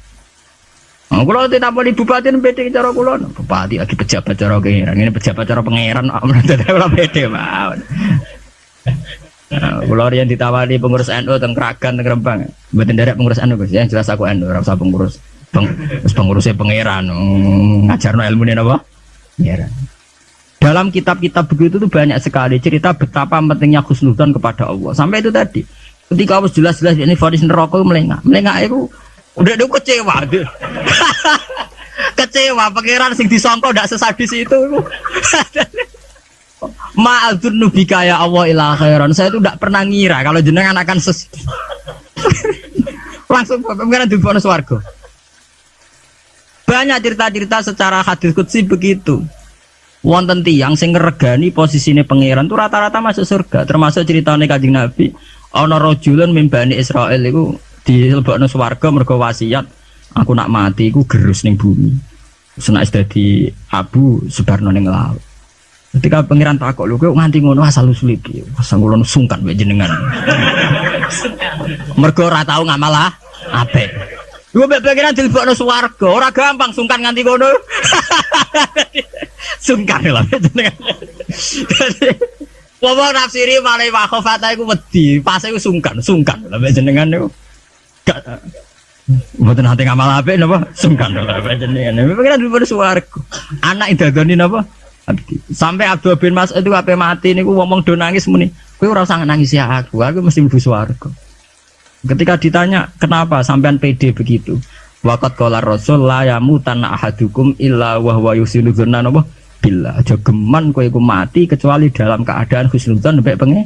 Nah, kula ditaponi bupati pede cara kula. Bupati lagi pejabat cara Pangeran, ini pejabat cara Pangeran, kula pede mawon. Nah, kula riyen ditawari pengurus NU teng Kragan, teng Rembang. Mboten nderek pengurus NU, Gus. Yang jelas aku NU, ora usah pengurus. Wis pengurusnya Pangeran, ngajarno ilmune napa? Pangeran. Dalam kitab-kitab begitu tuh banyak sekali cerita betapa pentingnya khusnudzon kepada Allah. Sampai itu tadi, ketika harus jelas-jelas ini vonis neraka melengak. Melengak itu udah dia kecewa. Kecewa Pangeran sing disangka ndak sesadis itu. ما أظن بك يا الله إلا خيرا. Saya itu tidak pernah ngira kalau jenengan akan ses langsung Pangeran dilebokno swarga. Banyak cerita-cerita secara hadis qudsi begitu. Wonten tiyang sing ngregani posisine Pangeran tuh rata-rata masuk surga. Termasuk ceritanya Kanjeng Nabi, ana رجل من بني إسرائيل iku dilebokno swarga mergo wasiat, aku nak mati iku gerus ning bumi. Terus nek dadi abu sebarno ning laut. Ketika Pangeran takok, "Lho, kowe nganti ngono asal usul piye?" "Wah, kula sungkan mbek jenengan. Mergo ora tau ngamal ah apik." Iku mbek Pangeran dilebokno swarga, ora gampang sungkan nganti ngono. Sungkan lah jenengan. Wong nafsiri malah مخافة iku wedi, pas iku sungkan, sungkan lah mbek jenengan niku. Gak mboten nate ngamal apik napa sungkan lah mbek jenengan. Pangeran dilebokno swarga. أنا عند ظن napa? عبدي. Sampai Abdullah bin Mas'ud itu ape mati niku ngomong do nangis muni, "Kowe ora usah nangis ya aku mesti mlebu swarga." Ketika ditanya, "Kenapa sampean pede begitu?" وقد قال الرسول لا يموتن أحدكم إلا وهو يحسن الظن napa? بالله. Aja geman kowe iku mati kecuali dalam keadaan husnudzon mbek Pangeran.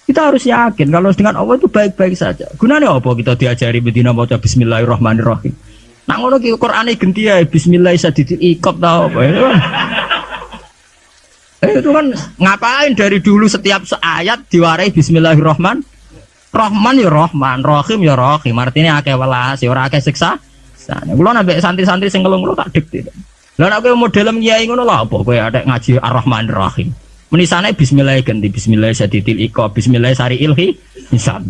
Kita harus yakin kalau dengan Allah itu baik-baik saja. Gunanya apa kita diajari bedina maca bismillahirrahmanirrahim? Nak ngono ki Qur'ane genti ya bismillah شديد العقاب tau apa itu kan. Itu kan ngapain dari dulu setiap ayat diwarai bismillahirrahman? Rahman ya Rahman, Rahim ya Rahim. Artinya akeh welas, ya ora akeh siksa. Nah, kula nambah santri-santri sing ngeluh tak dikte. Lah nek kowe model kiai ngono lha apa kowe ada ngaji Ar-Rahman Rahim. Menisane bismillah ganti bismillah شديد العقاب, bismillah سريع الحساب.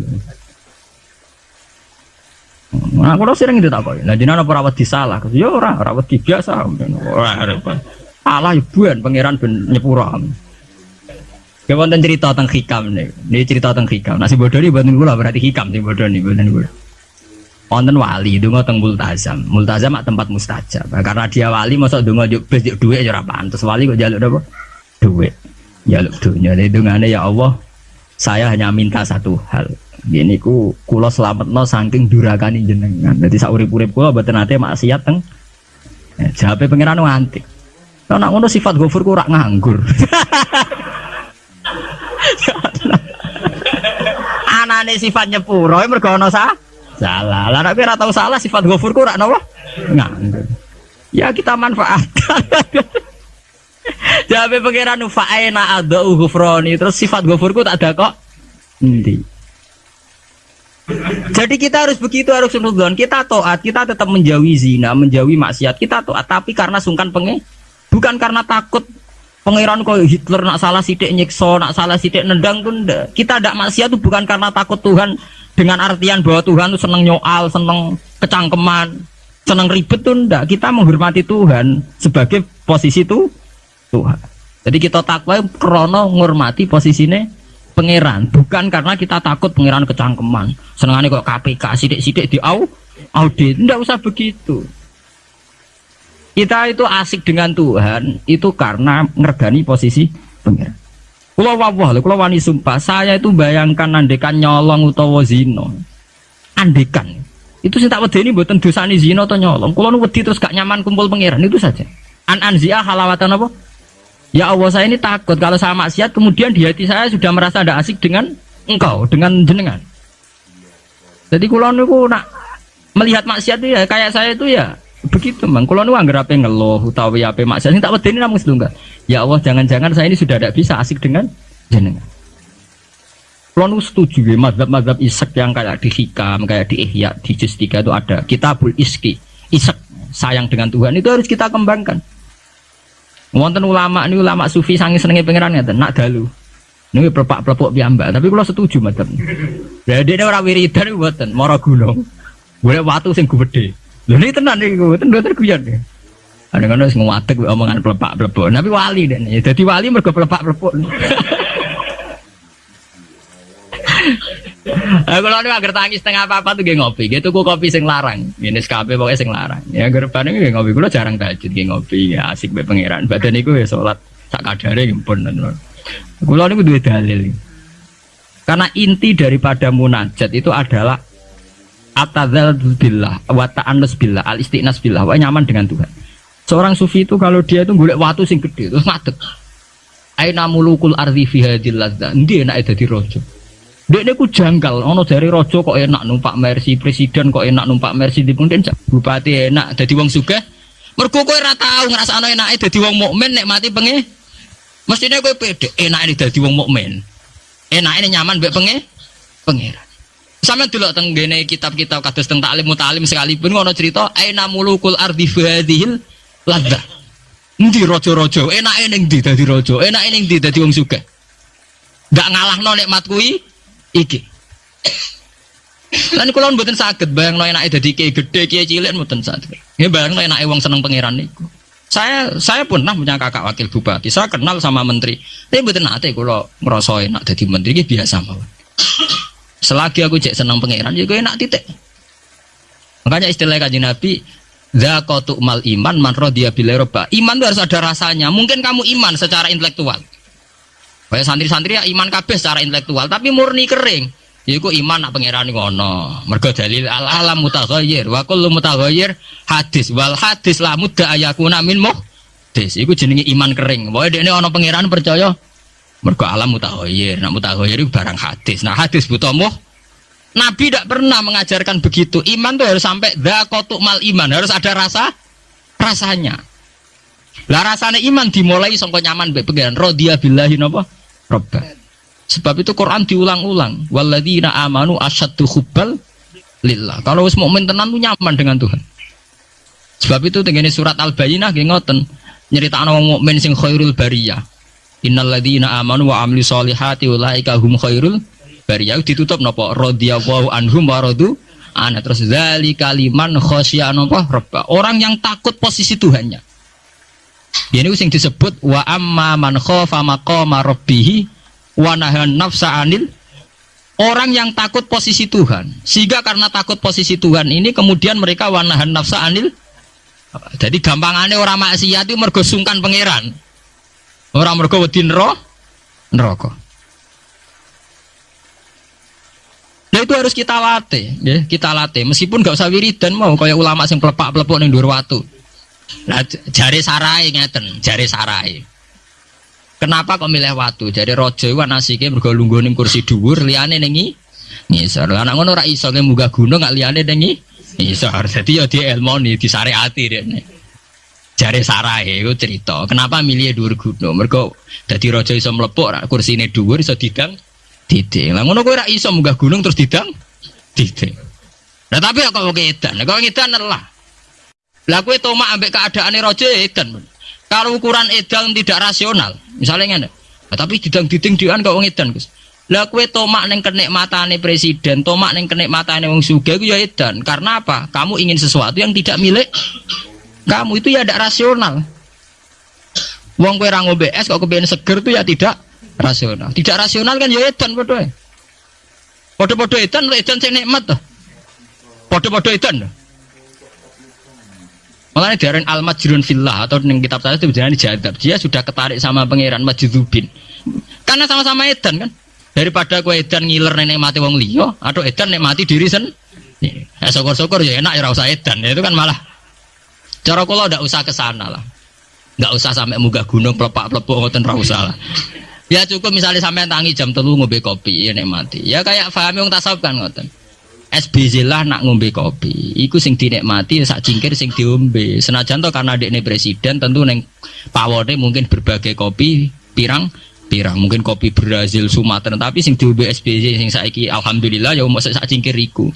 Nah, kula sering ditakoki. Lah, jenengan apa ora wedi salah? Ya ora, ora wedi, biasa. Ora repot. Allah ibuan Pangeran ben nyepuro. Ya wonten cerita tentang Hikam nih. Ini cerita tentang Hikam. Nasi bodoh ini buatan kula berarti Hikam sing bodoh nih buatan kula. Wonten wali donga teng Multazam. Multazam mak tempat mustajab. Nah, karena dia wali, mosok donga njuk bes njuk dhuwit ya ora pantes. Wali kok njaluk apa? Dhuwit. Njaluk dunya. Lha dongane, "Ya Allah, saya hanya minta satu hal. Gini ku kula slametno saking durakani jenengan." Dadi sak urip-urip kula mboten nate maksiat teng. Ya, jawabe Pangeran antik. Lah, nak ngono sifat Ghafur ku ora nganggur. Anane sifat nyepuro mergo ana salah. Lah, nek kowe ora tau salah, sifat Ghafur ku ora napa? Nganggur. Ya kita manfaatkan. Jawabe Pangeran, فأين أضع غفراني, terus sifat Ghafurku tak ada kok. Endi? Jadi kita harus begitu, harus husnudzon. Kita toat, kita tetap menjauhi zina, menjauhi maksiat. Kita toat, tapi karena sungkan bukan karena takut Pangeran kok Hitler, nak salah sithik nyiksa, nak salah sithik nendang tuh ndak. Kita ndak maksiat itu bukan karena takut Tuhan dengan artian bahwa Tuhan tuh seneng nyoal, seneng kecangkeman, seneng ribet tuh ndak. Kita menghormati Tuhan sebagai posisi itu Tuhan. Jadi kita takwa krono ngurmati posisinya Pangeran, bukan karena kita takut Pangeran kecangkeman. Senengane kok KPK, sithik-sithik di audit, ndak usah begitu. Kita itu asik dengan Tuhan itu karena ngergani posisi Pangeran. Kulo wawah, kulo wani sumpah, saya itu bayangkan andekan nyolong utawa zino. Andekan. Itu sing tak wedeni mboten dosane zina atau nyolong. Kulo nu wedi terus gak nyaman kumpul Pangeran, itu saja. أن أنزع حلاوة apa? Ya Allah, saya ini takut kalau saya maksiat kemudian di hati saya sudah merasa tidak asik dengan engkau, dengan jenengan. Jadi kulo niku nak melihat maksiat itu ya kayak saya itu ya begitu, Bang. Kulo niku anggere ape ngeluh utawi ape maksiat, sing tak wedeni namung setunggal. Ya Allah, jangan-jangan saya ini sudah tidak bisa asik dengan jenengan. Kulo niku setuju ya, mazhab-mazhab isyq yang kayak di Hikam, kayak di Ihya, di Juz 3 itu ada Kitabul Isyqi, isyq, sayang dengan Tuhan itu harus kita kembangkan. Wonten ulama ini, ulama sufi, sangi senenge Pangeran ngeten, nak dalu. Ini plepak-plepuk piyambak, tapi kalau setuju madzhab. Lah, dia ora wiridan iku mboten, mara gunung. Golek watu sing gede. Lho, ini tenan niku, mboten mboten guyon. Ada ngono wis nguwatek omongan plepak-plepuk. Tapi wali dene. Dadi wali mergo plepak-plepuk. Kalau niku agar tangi setengah apa tuh nggih ngopi, gitu tuku kopi sing larang. Ini SKP pokoknya sing larang. Ya agar bareng nggih ngopi, kula jarang tahajud, nggih ngopi, ya asik mbek Pangeran. Badan niku ya salat sak kadare nggih pun. Kula niku duwe dalil. Karena inti daripada munajat itu adalah التلذذ بالله والتأنس بالله الاستئناس بالله, wah, nyaman dengan Tuhan. Seorang sufi itu kalau dia itu golek watu sing gede terus ngadeg. أين ملوك الأرض في هذه اللذة? Endi enake dadi raja? Dekne ku janggal, ono dari raja kok enak numpak Mercy, presiden kok enak numpak Mercy, di kemudian bupati enak dadi wong sugih. Mergo kowe ora tau ngrasakno enake dadi wong mukmin, nikmati penge. Mestine kowe pede, enak ini dadi wong mukmin. Enak ini nyaman mbek Pangeran. Sampeyan delok teng ngene kitab-kitab kados teng Taklim Muta'alim sekalipun ono cerita أين ملوك الأرض في هذه اللذة. Endi raja-raja? Enake ning ndi dadi raja? Enake ning ndi dadi wong sugih? Nggak ngalahno nikmat kuwi iki. Lan kula mboten saged bayangno enake dadi kiai gede, kiai cilik mboten saged. Nggih bayangno enake wong seneng Pangeran niku. Saya pernah punya kakak wakil bupati, saya kenal sama menteri. Tapi mboten nate kula ngrasa enak dadi menteri, iki biasa mawon. Selagi aku cek seneng Pangeran, ya gue enak, titik. Makanya istilah Kanjeng Nabi, ذاق طعم الإيمان من رضي بالله ربا. Iman itu harus ada rasanya. Mungkin kamu iman secara intelektual. Kayak santri-santri ya iman kabeh secara intelektual, tapi murni kering. Yaiku iman nak Pangeran ngono. Mergo dalil العالم متغير وكل متغير حادث والحادث لا بد أن يكون من محدث. Iku jenenge iman kering. Pokoke dekne ana Pangeran percaya mergo alam mutaghayyir. Nak mutaghayyir iku barang hadis. Nah, hadis butuh muh. Nabi tidak pernah mengajarkan begitu. Iman tuh harus sampai ذاق طعم الإيمان, harus ada rasa rasanya. Lah, rasanya iman dimulai sangka nyaman mbek Pangeran. رضي بالله napa? ربا. Sebab itu Quran diulang-ulang. والذين آمنوا أشد حبا لله. Kalau wis mukmin tenan tuh nyaman dengan Tuhan. Sebab itu dengan surat Al-Bayyinah nggih ngoten, nyeritakno wong mukmin sing خير البرية. إن الذين آمنوا وعملوا الصالحات أولئك هم خير البرية. Ditutup napa? رضي الله عنهم ورضوا عنه, terus ذلك لمن خشي napa? ربه. Orang yang takut posisi Tuhannya. Ini sing disebut وأما من خاف مقام ربه ونهى النفس عن Orang yang takut posisi Tuhan, sehingga karena takut posisi Tuhan ini kemudian mereka ونهى النفس عن ال. Jadi gampangane orang maksiat itu mergo sungkan Pangeran. Ora mergo wedi neraka. Nah, itu harus kita latih, ya, kita latih. Meskipun gak usah wiridan mau kayak ulama sing pelepak-pelepuk ning dhuwur watu. Lah, jare syarahe ngeten, jare syarahe. Kenapa kok milih watu? Jare raja iku asike mergo lungguh ning kursi dhuwur, liyane ning ngisor. Lah, nek ngono ora iso ge munggah gunung gak liyane ning ngisor. Dadi ya dielmoni, disyariati dekne. Jare syarahe iku cerita, kenapa milih dhuwur gunung? Mergo dadi raja iso mlepuk, kursine dhuwur iso didang diding. Lah, ngono kowe ora iso munggah gunung terus didang diding. Lah, tapi kok edan, kok edan lah. Lah, kowe tomak ambek keadaane raja edan. Kalau ukuran edan tidak rasional, misalnya ngene. Lah, tapi didang diding dian kok wong edan, Gus. Lah, kowe tomak ning kenikmatane presiden, tomak ning kenikmatane wong sugih iku ya edan. Karena apa? Kamu ingin sesuatu yang tidak milik kamu, itu ya tidak rasional. Wong kowe ra ngombe es kok kepengin seger itu ya tidak rasional. Tidak rasional kan ya edan padha. Padha-padha edan, edan sing nikmat toh. Padha-padha edan. Makanya diarani المجنون في الله atau ning kitab saya itu berjalan jadab. Dia sudah ketarik sama Pangeran majdzubin. Karena sama-sama edan kan. Daripada kowe edan ngiler nikmati wong liya atau edan nikmati diri sen. Ya, syukur-syukur ya enak ya ora usah edan. Ya, itu kan malah cara kula ndak usah ke sana lah. Nggak usah sampai munggah gunung pelepak-pelepuk ngoten, ora usah lah. Ya cukup misalnya sampai tangi jam 3 ngombe kopi ya nikmati. Ya kayak paham wong tasawuf kan ngoten. SBY lah nak ngombe kopi, iku sing dinikmati sak cingkir sing diombe. Senajan to karena dekne presiden tentu neng pawone mungkin berbagai kopi pirang pirang, mungkin kopi Brazil, Sumatera, tapi sing diombe SBY sing saiki alhamdulillah ya mau sak cingkir iku.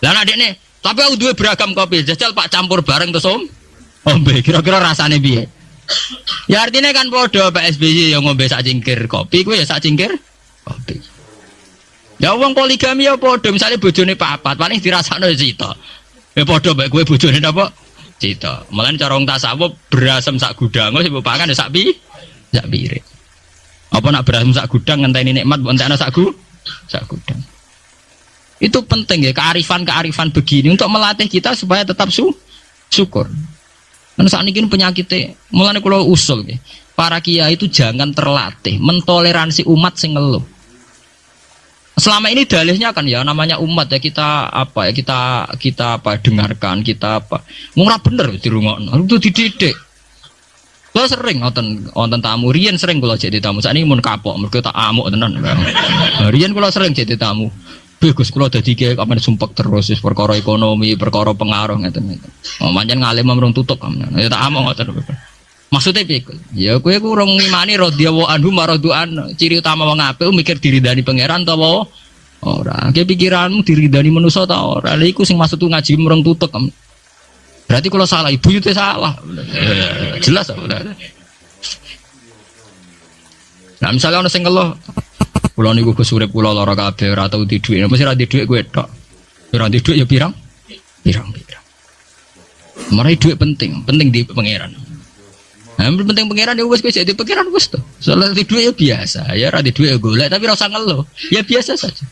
Lah, nek dekne, tapi aku duwe beragam kopi, jajal Pak campur bareng terus om ombe, kira-kira rasane piye? Ya artinya kan podo, Pak SBY yang ngombe sak cingkir kopi, kowe ya sak cingkir kopi. Ya wong poligami ya podo, misalnya bojone papat, paling dirasakno ya cita. Ya podo mbek kowe bojone napa? Cita. Malah cara wong tasawuf berasem sak gudang, sing mbok pangan ya sak piring. Apa nak berasem sak gudang ngenteni nikmat mbok entekno sak gudang. Itu penting ya kearifan-kearifan begini untuk melatih kita supaya tetap syukur. Dan saat ini penyakitnya, mulane kula usul ya, para kiai itu jangan terlatih mentoleransi umat sing ngeluh. Selama ini dalihnya kan ya namanya umat ya kita apa ya kita kita apa dengarkan, kita apa. Murah bener dirungokno. Itu dididik. Kalau sering wonten wonten tamu, riyen sering kula jadi tamu. Saat ini mun kapok, mergo tak amuk tenan. Nah, riyen kula sering jadi tamu. Gus, kula dadi kiai kapan sumpek terus wis perkara ekonomi, perkara pengaruh ngeten ngeten. Oh, pancen ngalim rung tutuk. Ya tak amuk ngoten. Maksudnya piye? Gus? Ya kowe ku urung ngimani رضي الله عنهم ورضوا عنه. Ciri utama wong apik mikir diridani Pangeran ta apa ora. Ki pikiranmu diridani manusa ta ora. Lha iku sing maksud ngaji murung tutuk. Berarti kalau salah ibu itu salah. Jelas. Nah, misalnya ono sing ngeluh, kula niku Gus urip kula lara kabeh ora tau di dhuwit. Mesti ora di dhuwit kowe tok. Ora di dhuwit ya pirang? Pirang-pirang. Marai dhuwit penting, penting di Pangeran. Nah, yang penting Pangeran ya wis kowe jadi Pangeran wis to. Soalnya di dhuwit ya biasa, ya ora di dhuwit ya golek tapi ora usah ngeluh. Ya biasa saja.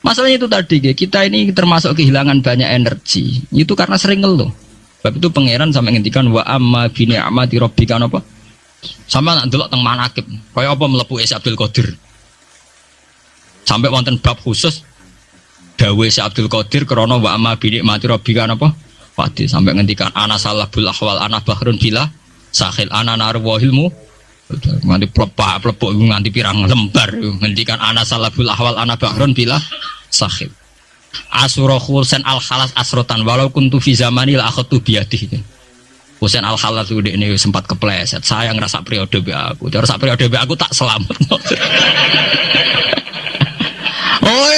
Masalahnya itu tadi, kita ini termasuk kehilangan banyak energi. Itu karena sering ngeluh. Sebab itu Pangeran sampai ngendikan وأما بنعمة ربك apa? Sama nak delok teng manakib, kaya apa mlebu Syekh Abdul Qadir. Sampai wonten bab khusus dawuh Syekh Abdul Qadir krana وأما بنعمة ربك apa? فحدث sampai ngendikan أنا سلب الأحوال أنا بحر بلا ساحل أنا نار الله الم nganti plepak plepuk nganti pirang lembar ngendikan أنا سلب الأحوال أنا بحر بلا ساحل عثر حسين الحلاج عثرة ولو كنت في زمانه لأخذت بيده. Husain Al Hallaj itu ini sempat kepleset. Saya ngerasa periode be aku. Cara sak periode be aku tak selamat. Oh,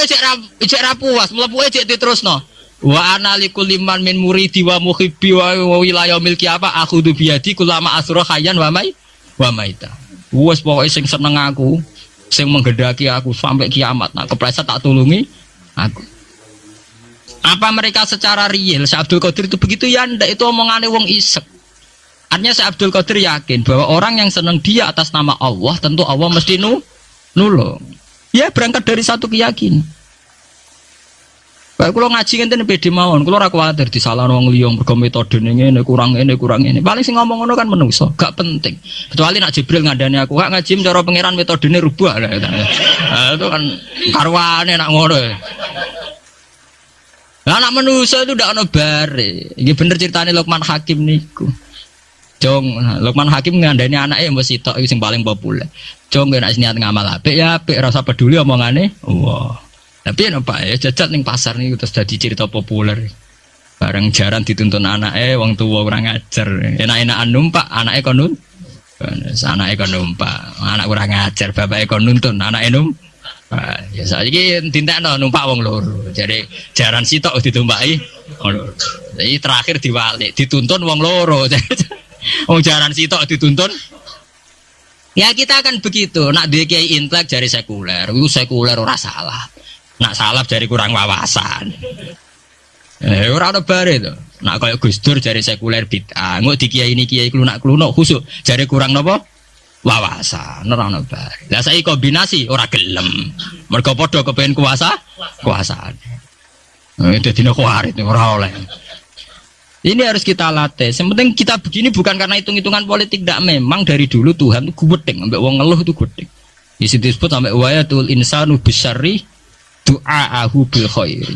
cek ra puas, mlebu cek diterusno. وأنا لكل من من مريدي ومحبي وإلى يوم القيامة آخذ بيده كلما عثر حيا وميتا. Wes pokoke sing seneng aku, sing menghendaki aku sampai kiamat. Nah, kepleset tak tulungi aku. Apa mereka secara real Syekh Abdul Qadir itu begitu ya ndak, itu omongannya wong isek. Artinya Syekh Abdul Qadir yakin bahwa orang yang seneng dia atas nama Allah tentu Allah mesti nulung. Ya berangkat dari satu keyakinan. Kayak kula ngaji ngenten pede mawon, kula ora kuwatir disalahno wong liya mergo metodene ngene, kurang ngene, kurang ngene. Paling sing ngomong ngono kan menungso, gak penting. Kecuali nak Jibril ngandani aku, gak ngaji cara pangeran metodene rubah lah. Nah, itu kan karuane nak ngono. Lah anak manusa itu ndak ono bare. Iki bener ceritane Luqman Hakim niku. Jong, Luqman Hakim ngandani anake mbok sitok iki sing paling populer. Jong nek niat ngamal apik ya apik, rasa peduli omongane. Wah. Tapi ya Pak ya jajal ning pasar niku terus dadi cerita populer. Bareng jaran dituntun anake wong tuwa kurang ajar. Enak-enakan numpak, anake kon nuntun. Anake kon numpak, anak kurang ajar, bapake kon nuntun, anake numpak. Ya saiki dintekno numpak wong loro. Jadi jaran sitok ditumpaki wong loro. Jadi terakhir diwalik, dituntun wong loro. Wong jaran sitok dituntun. Ya kita akan begitu. Nak duwe kiai intelek jare sekuler, iku sekuler ora salah. Nak salaf jare kurang wawasan. Ora ono bare to. Nak kaya Gus Dur jare sekuler bid'ah. Engko di kiai ini kiai klunak-klunuk khusuk jare kurang napa? Wawasan. Ora ono bare. Lah saiki kombinasi ora gelem. Mergo padha kepengin kuasa, kuasaan. Dadi khawarij ora oleh. Ini harus kita latih. Yang penting kita begini bukan karena hitung-hitungan politik, tidak, memang dari dulu Tuhan tuh gething, sampai wong ngeluh itu gething. Di situ disebut sampai ويدع الإنسان بالشر دعاءه بالخير.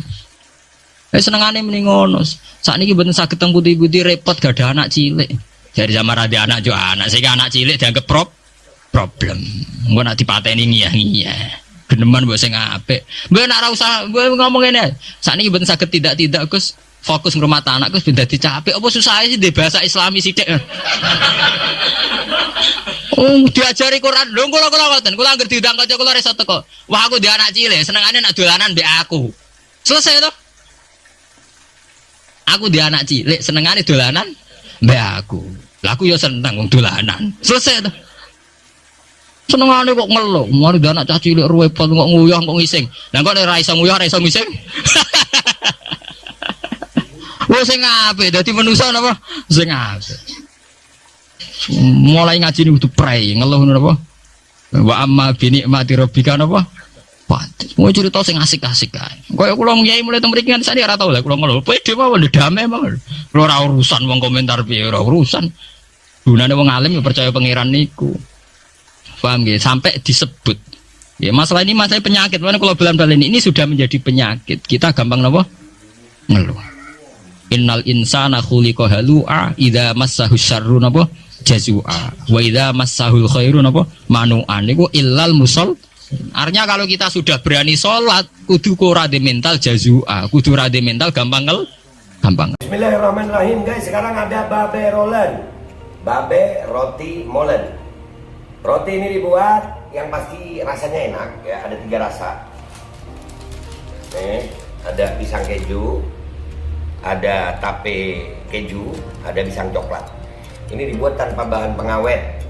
Senengane muni ngono. Sakniki mboten saged teng putih-putih repot gak ada anak cilik. Dari zaman ra anak jo anak, sehingga anak cilik dianggap problem. Engko nak dipateni ngiyah-ngiyah. Geneman mbok sing apik. Mbok nak ora usah mbok ngomong ngene. Sakniki mboten saged tidak-tidak Gus fokus ngrumat anak Gus ben dadi capek. Apa susah sih di bahasa Islami sithik. Oh, diajari Quran. Lho kula kula ngoten, kula anggere diundang kanca kula iso teko. Wah, aku di anak cilik, senengane nak dolanan mbek aku. Selesai toh? Aku di anak cilik, senengane dolanan mbek aku. Lah aku ya seneng wong dolanan. Selesai toh? Senengane kok ngeluh, mari anak cah cilik repot kok nguyah kok ngising. Lah kok nek ora iso nguyah ora iso ngising. Wah sing apik dadi manusa napa? Sing apik. Mulai ngaji niku kudu prei, ngeluh ngono napa? وأما بنعمة ربك napa? فحدث. Mau cerita sing asik-asik kae. Kaya kula nyai mulai teng mriki nganti sakniki ora tau lah kula ngeluh. Pede mawon damai mawon. Kula ora urusan wong komentar piye ora urusan. Gunane wong alim ya percaya pangeran niku. Paham nggih? Sampai disebut. Ya, masalah ini masalah penyakit. Mana kalau bulan-bulan ini sudah menjadi penyakit. Kita gampang napa? Ngeluh. إن الإنسان خلق هلوعا إذا مسه الشر napa? جزوعا. وإذا مسه الخير napa? منوعا. Niku إلا المصلين. Artinya kalau kita sudah berani sholat, kudu ora di mental جزوعا, kudu ora di mental gampang gampang. Bismillahirrahmanirrahim guys, sekarang ada babe rolen. Babe roti molen. Roti ini dibuat yang pasti rasanya enak ya, ada 3 rasa. Nih, ada pisang keju, ada tape keju, ada pisang coklat. Ini dibuat tanpa bahan pengawet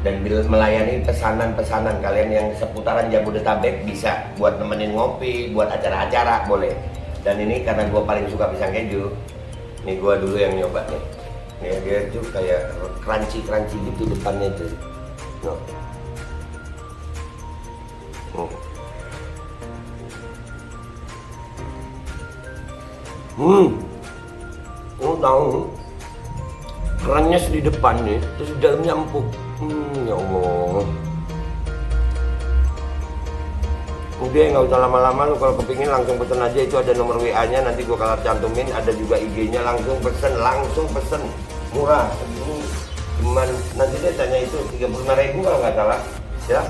dan melayani pesanan-pesanan kalian yang seputaran Jabodetabek, bisa buat nemenin ngopi, buat acara-acara boleh. Dan ini karena gue paling suka pisang keju, nih gue dulu yang nyoba nih. Nih dia tuh kayak crunchy-crunchy gitu depannya tuh. Noh. Oh. Lu tahu kerennya di depan nih, terus di dalamnya empuk. Ya Allah. Udah nggak usah lama-lama, lu kalau kepingin langsung pesen aja, itu ada nomor W A-nya nanti gua kalau cantumin, ada juga I G-nya, langsung pesen, langsung pesen. Murah segini. Cuman nanti dia tanya itu 35.000 kalau nggak salah ya.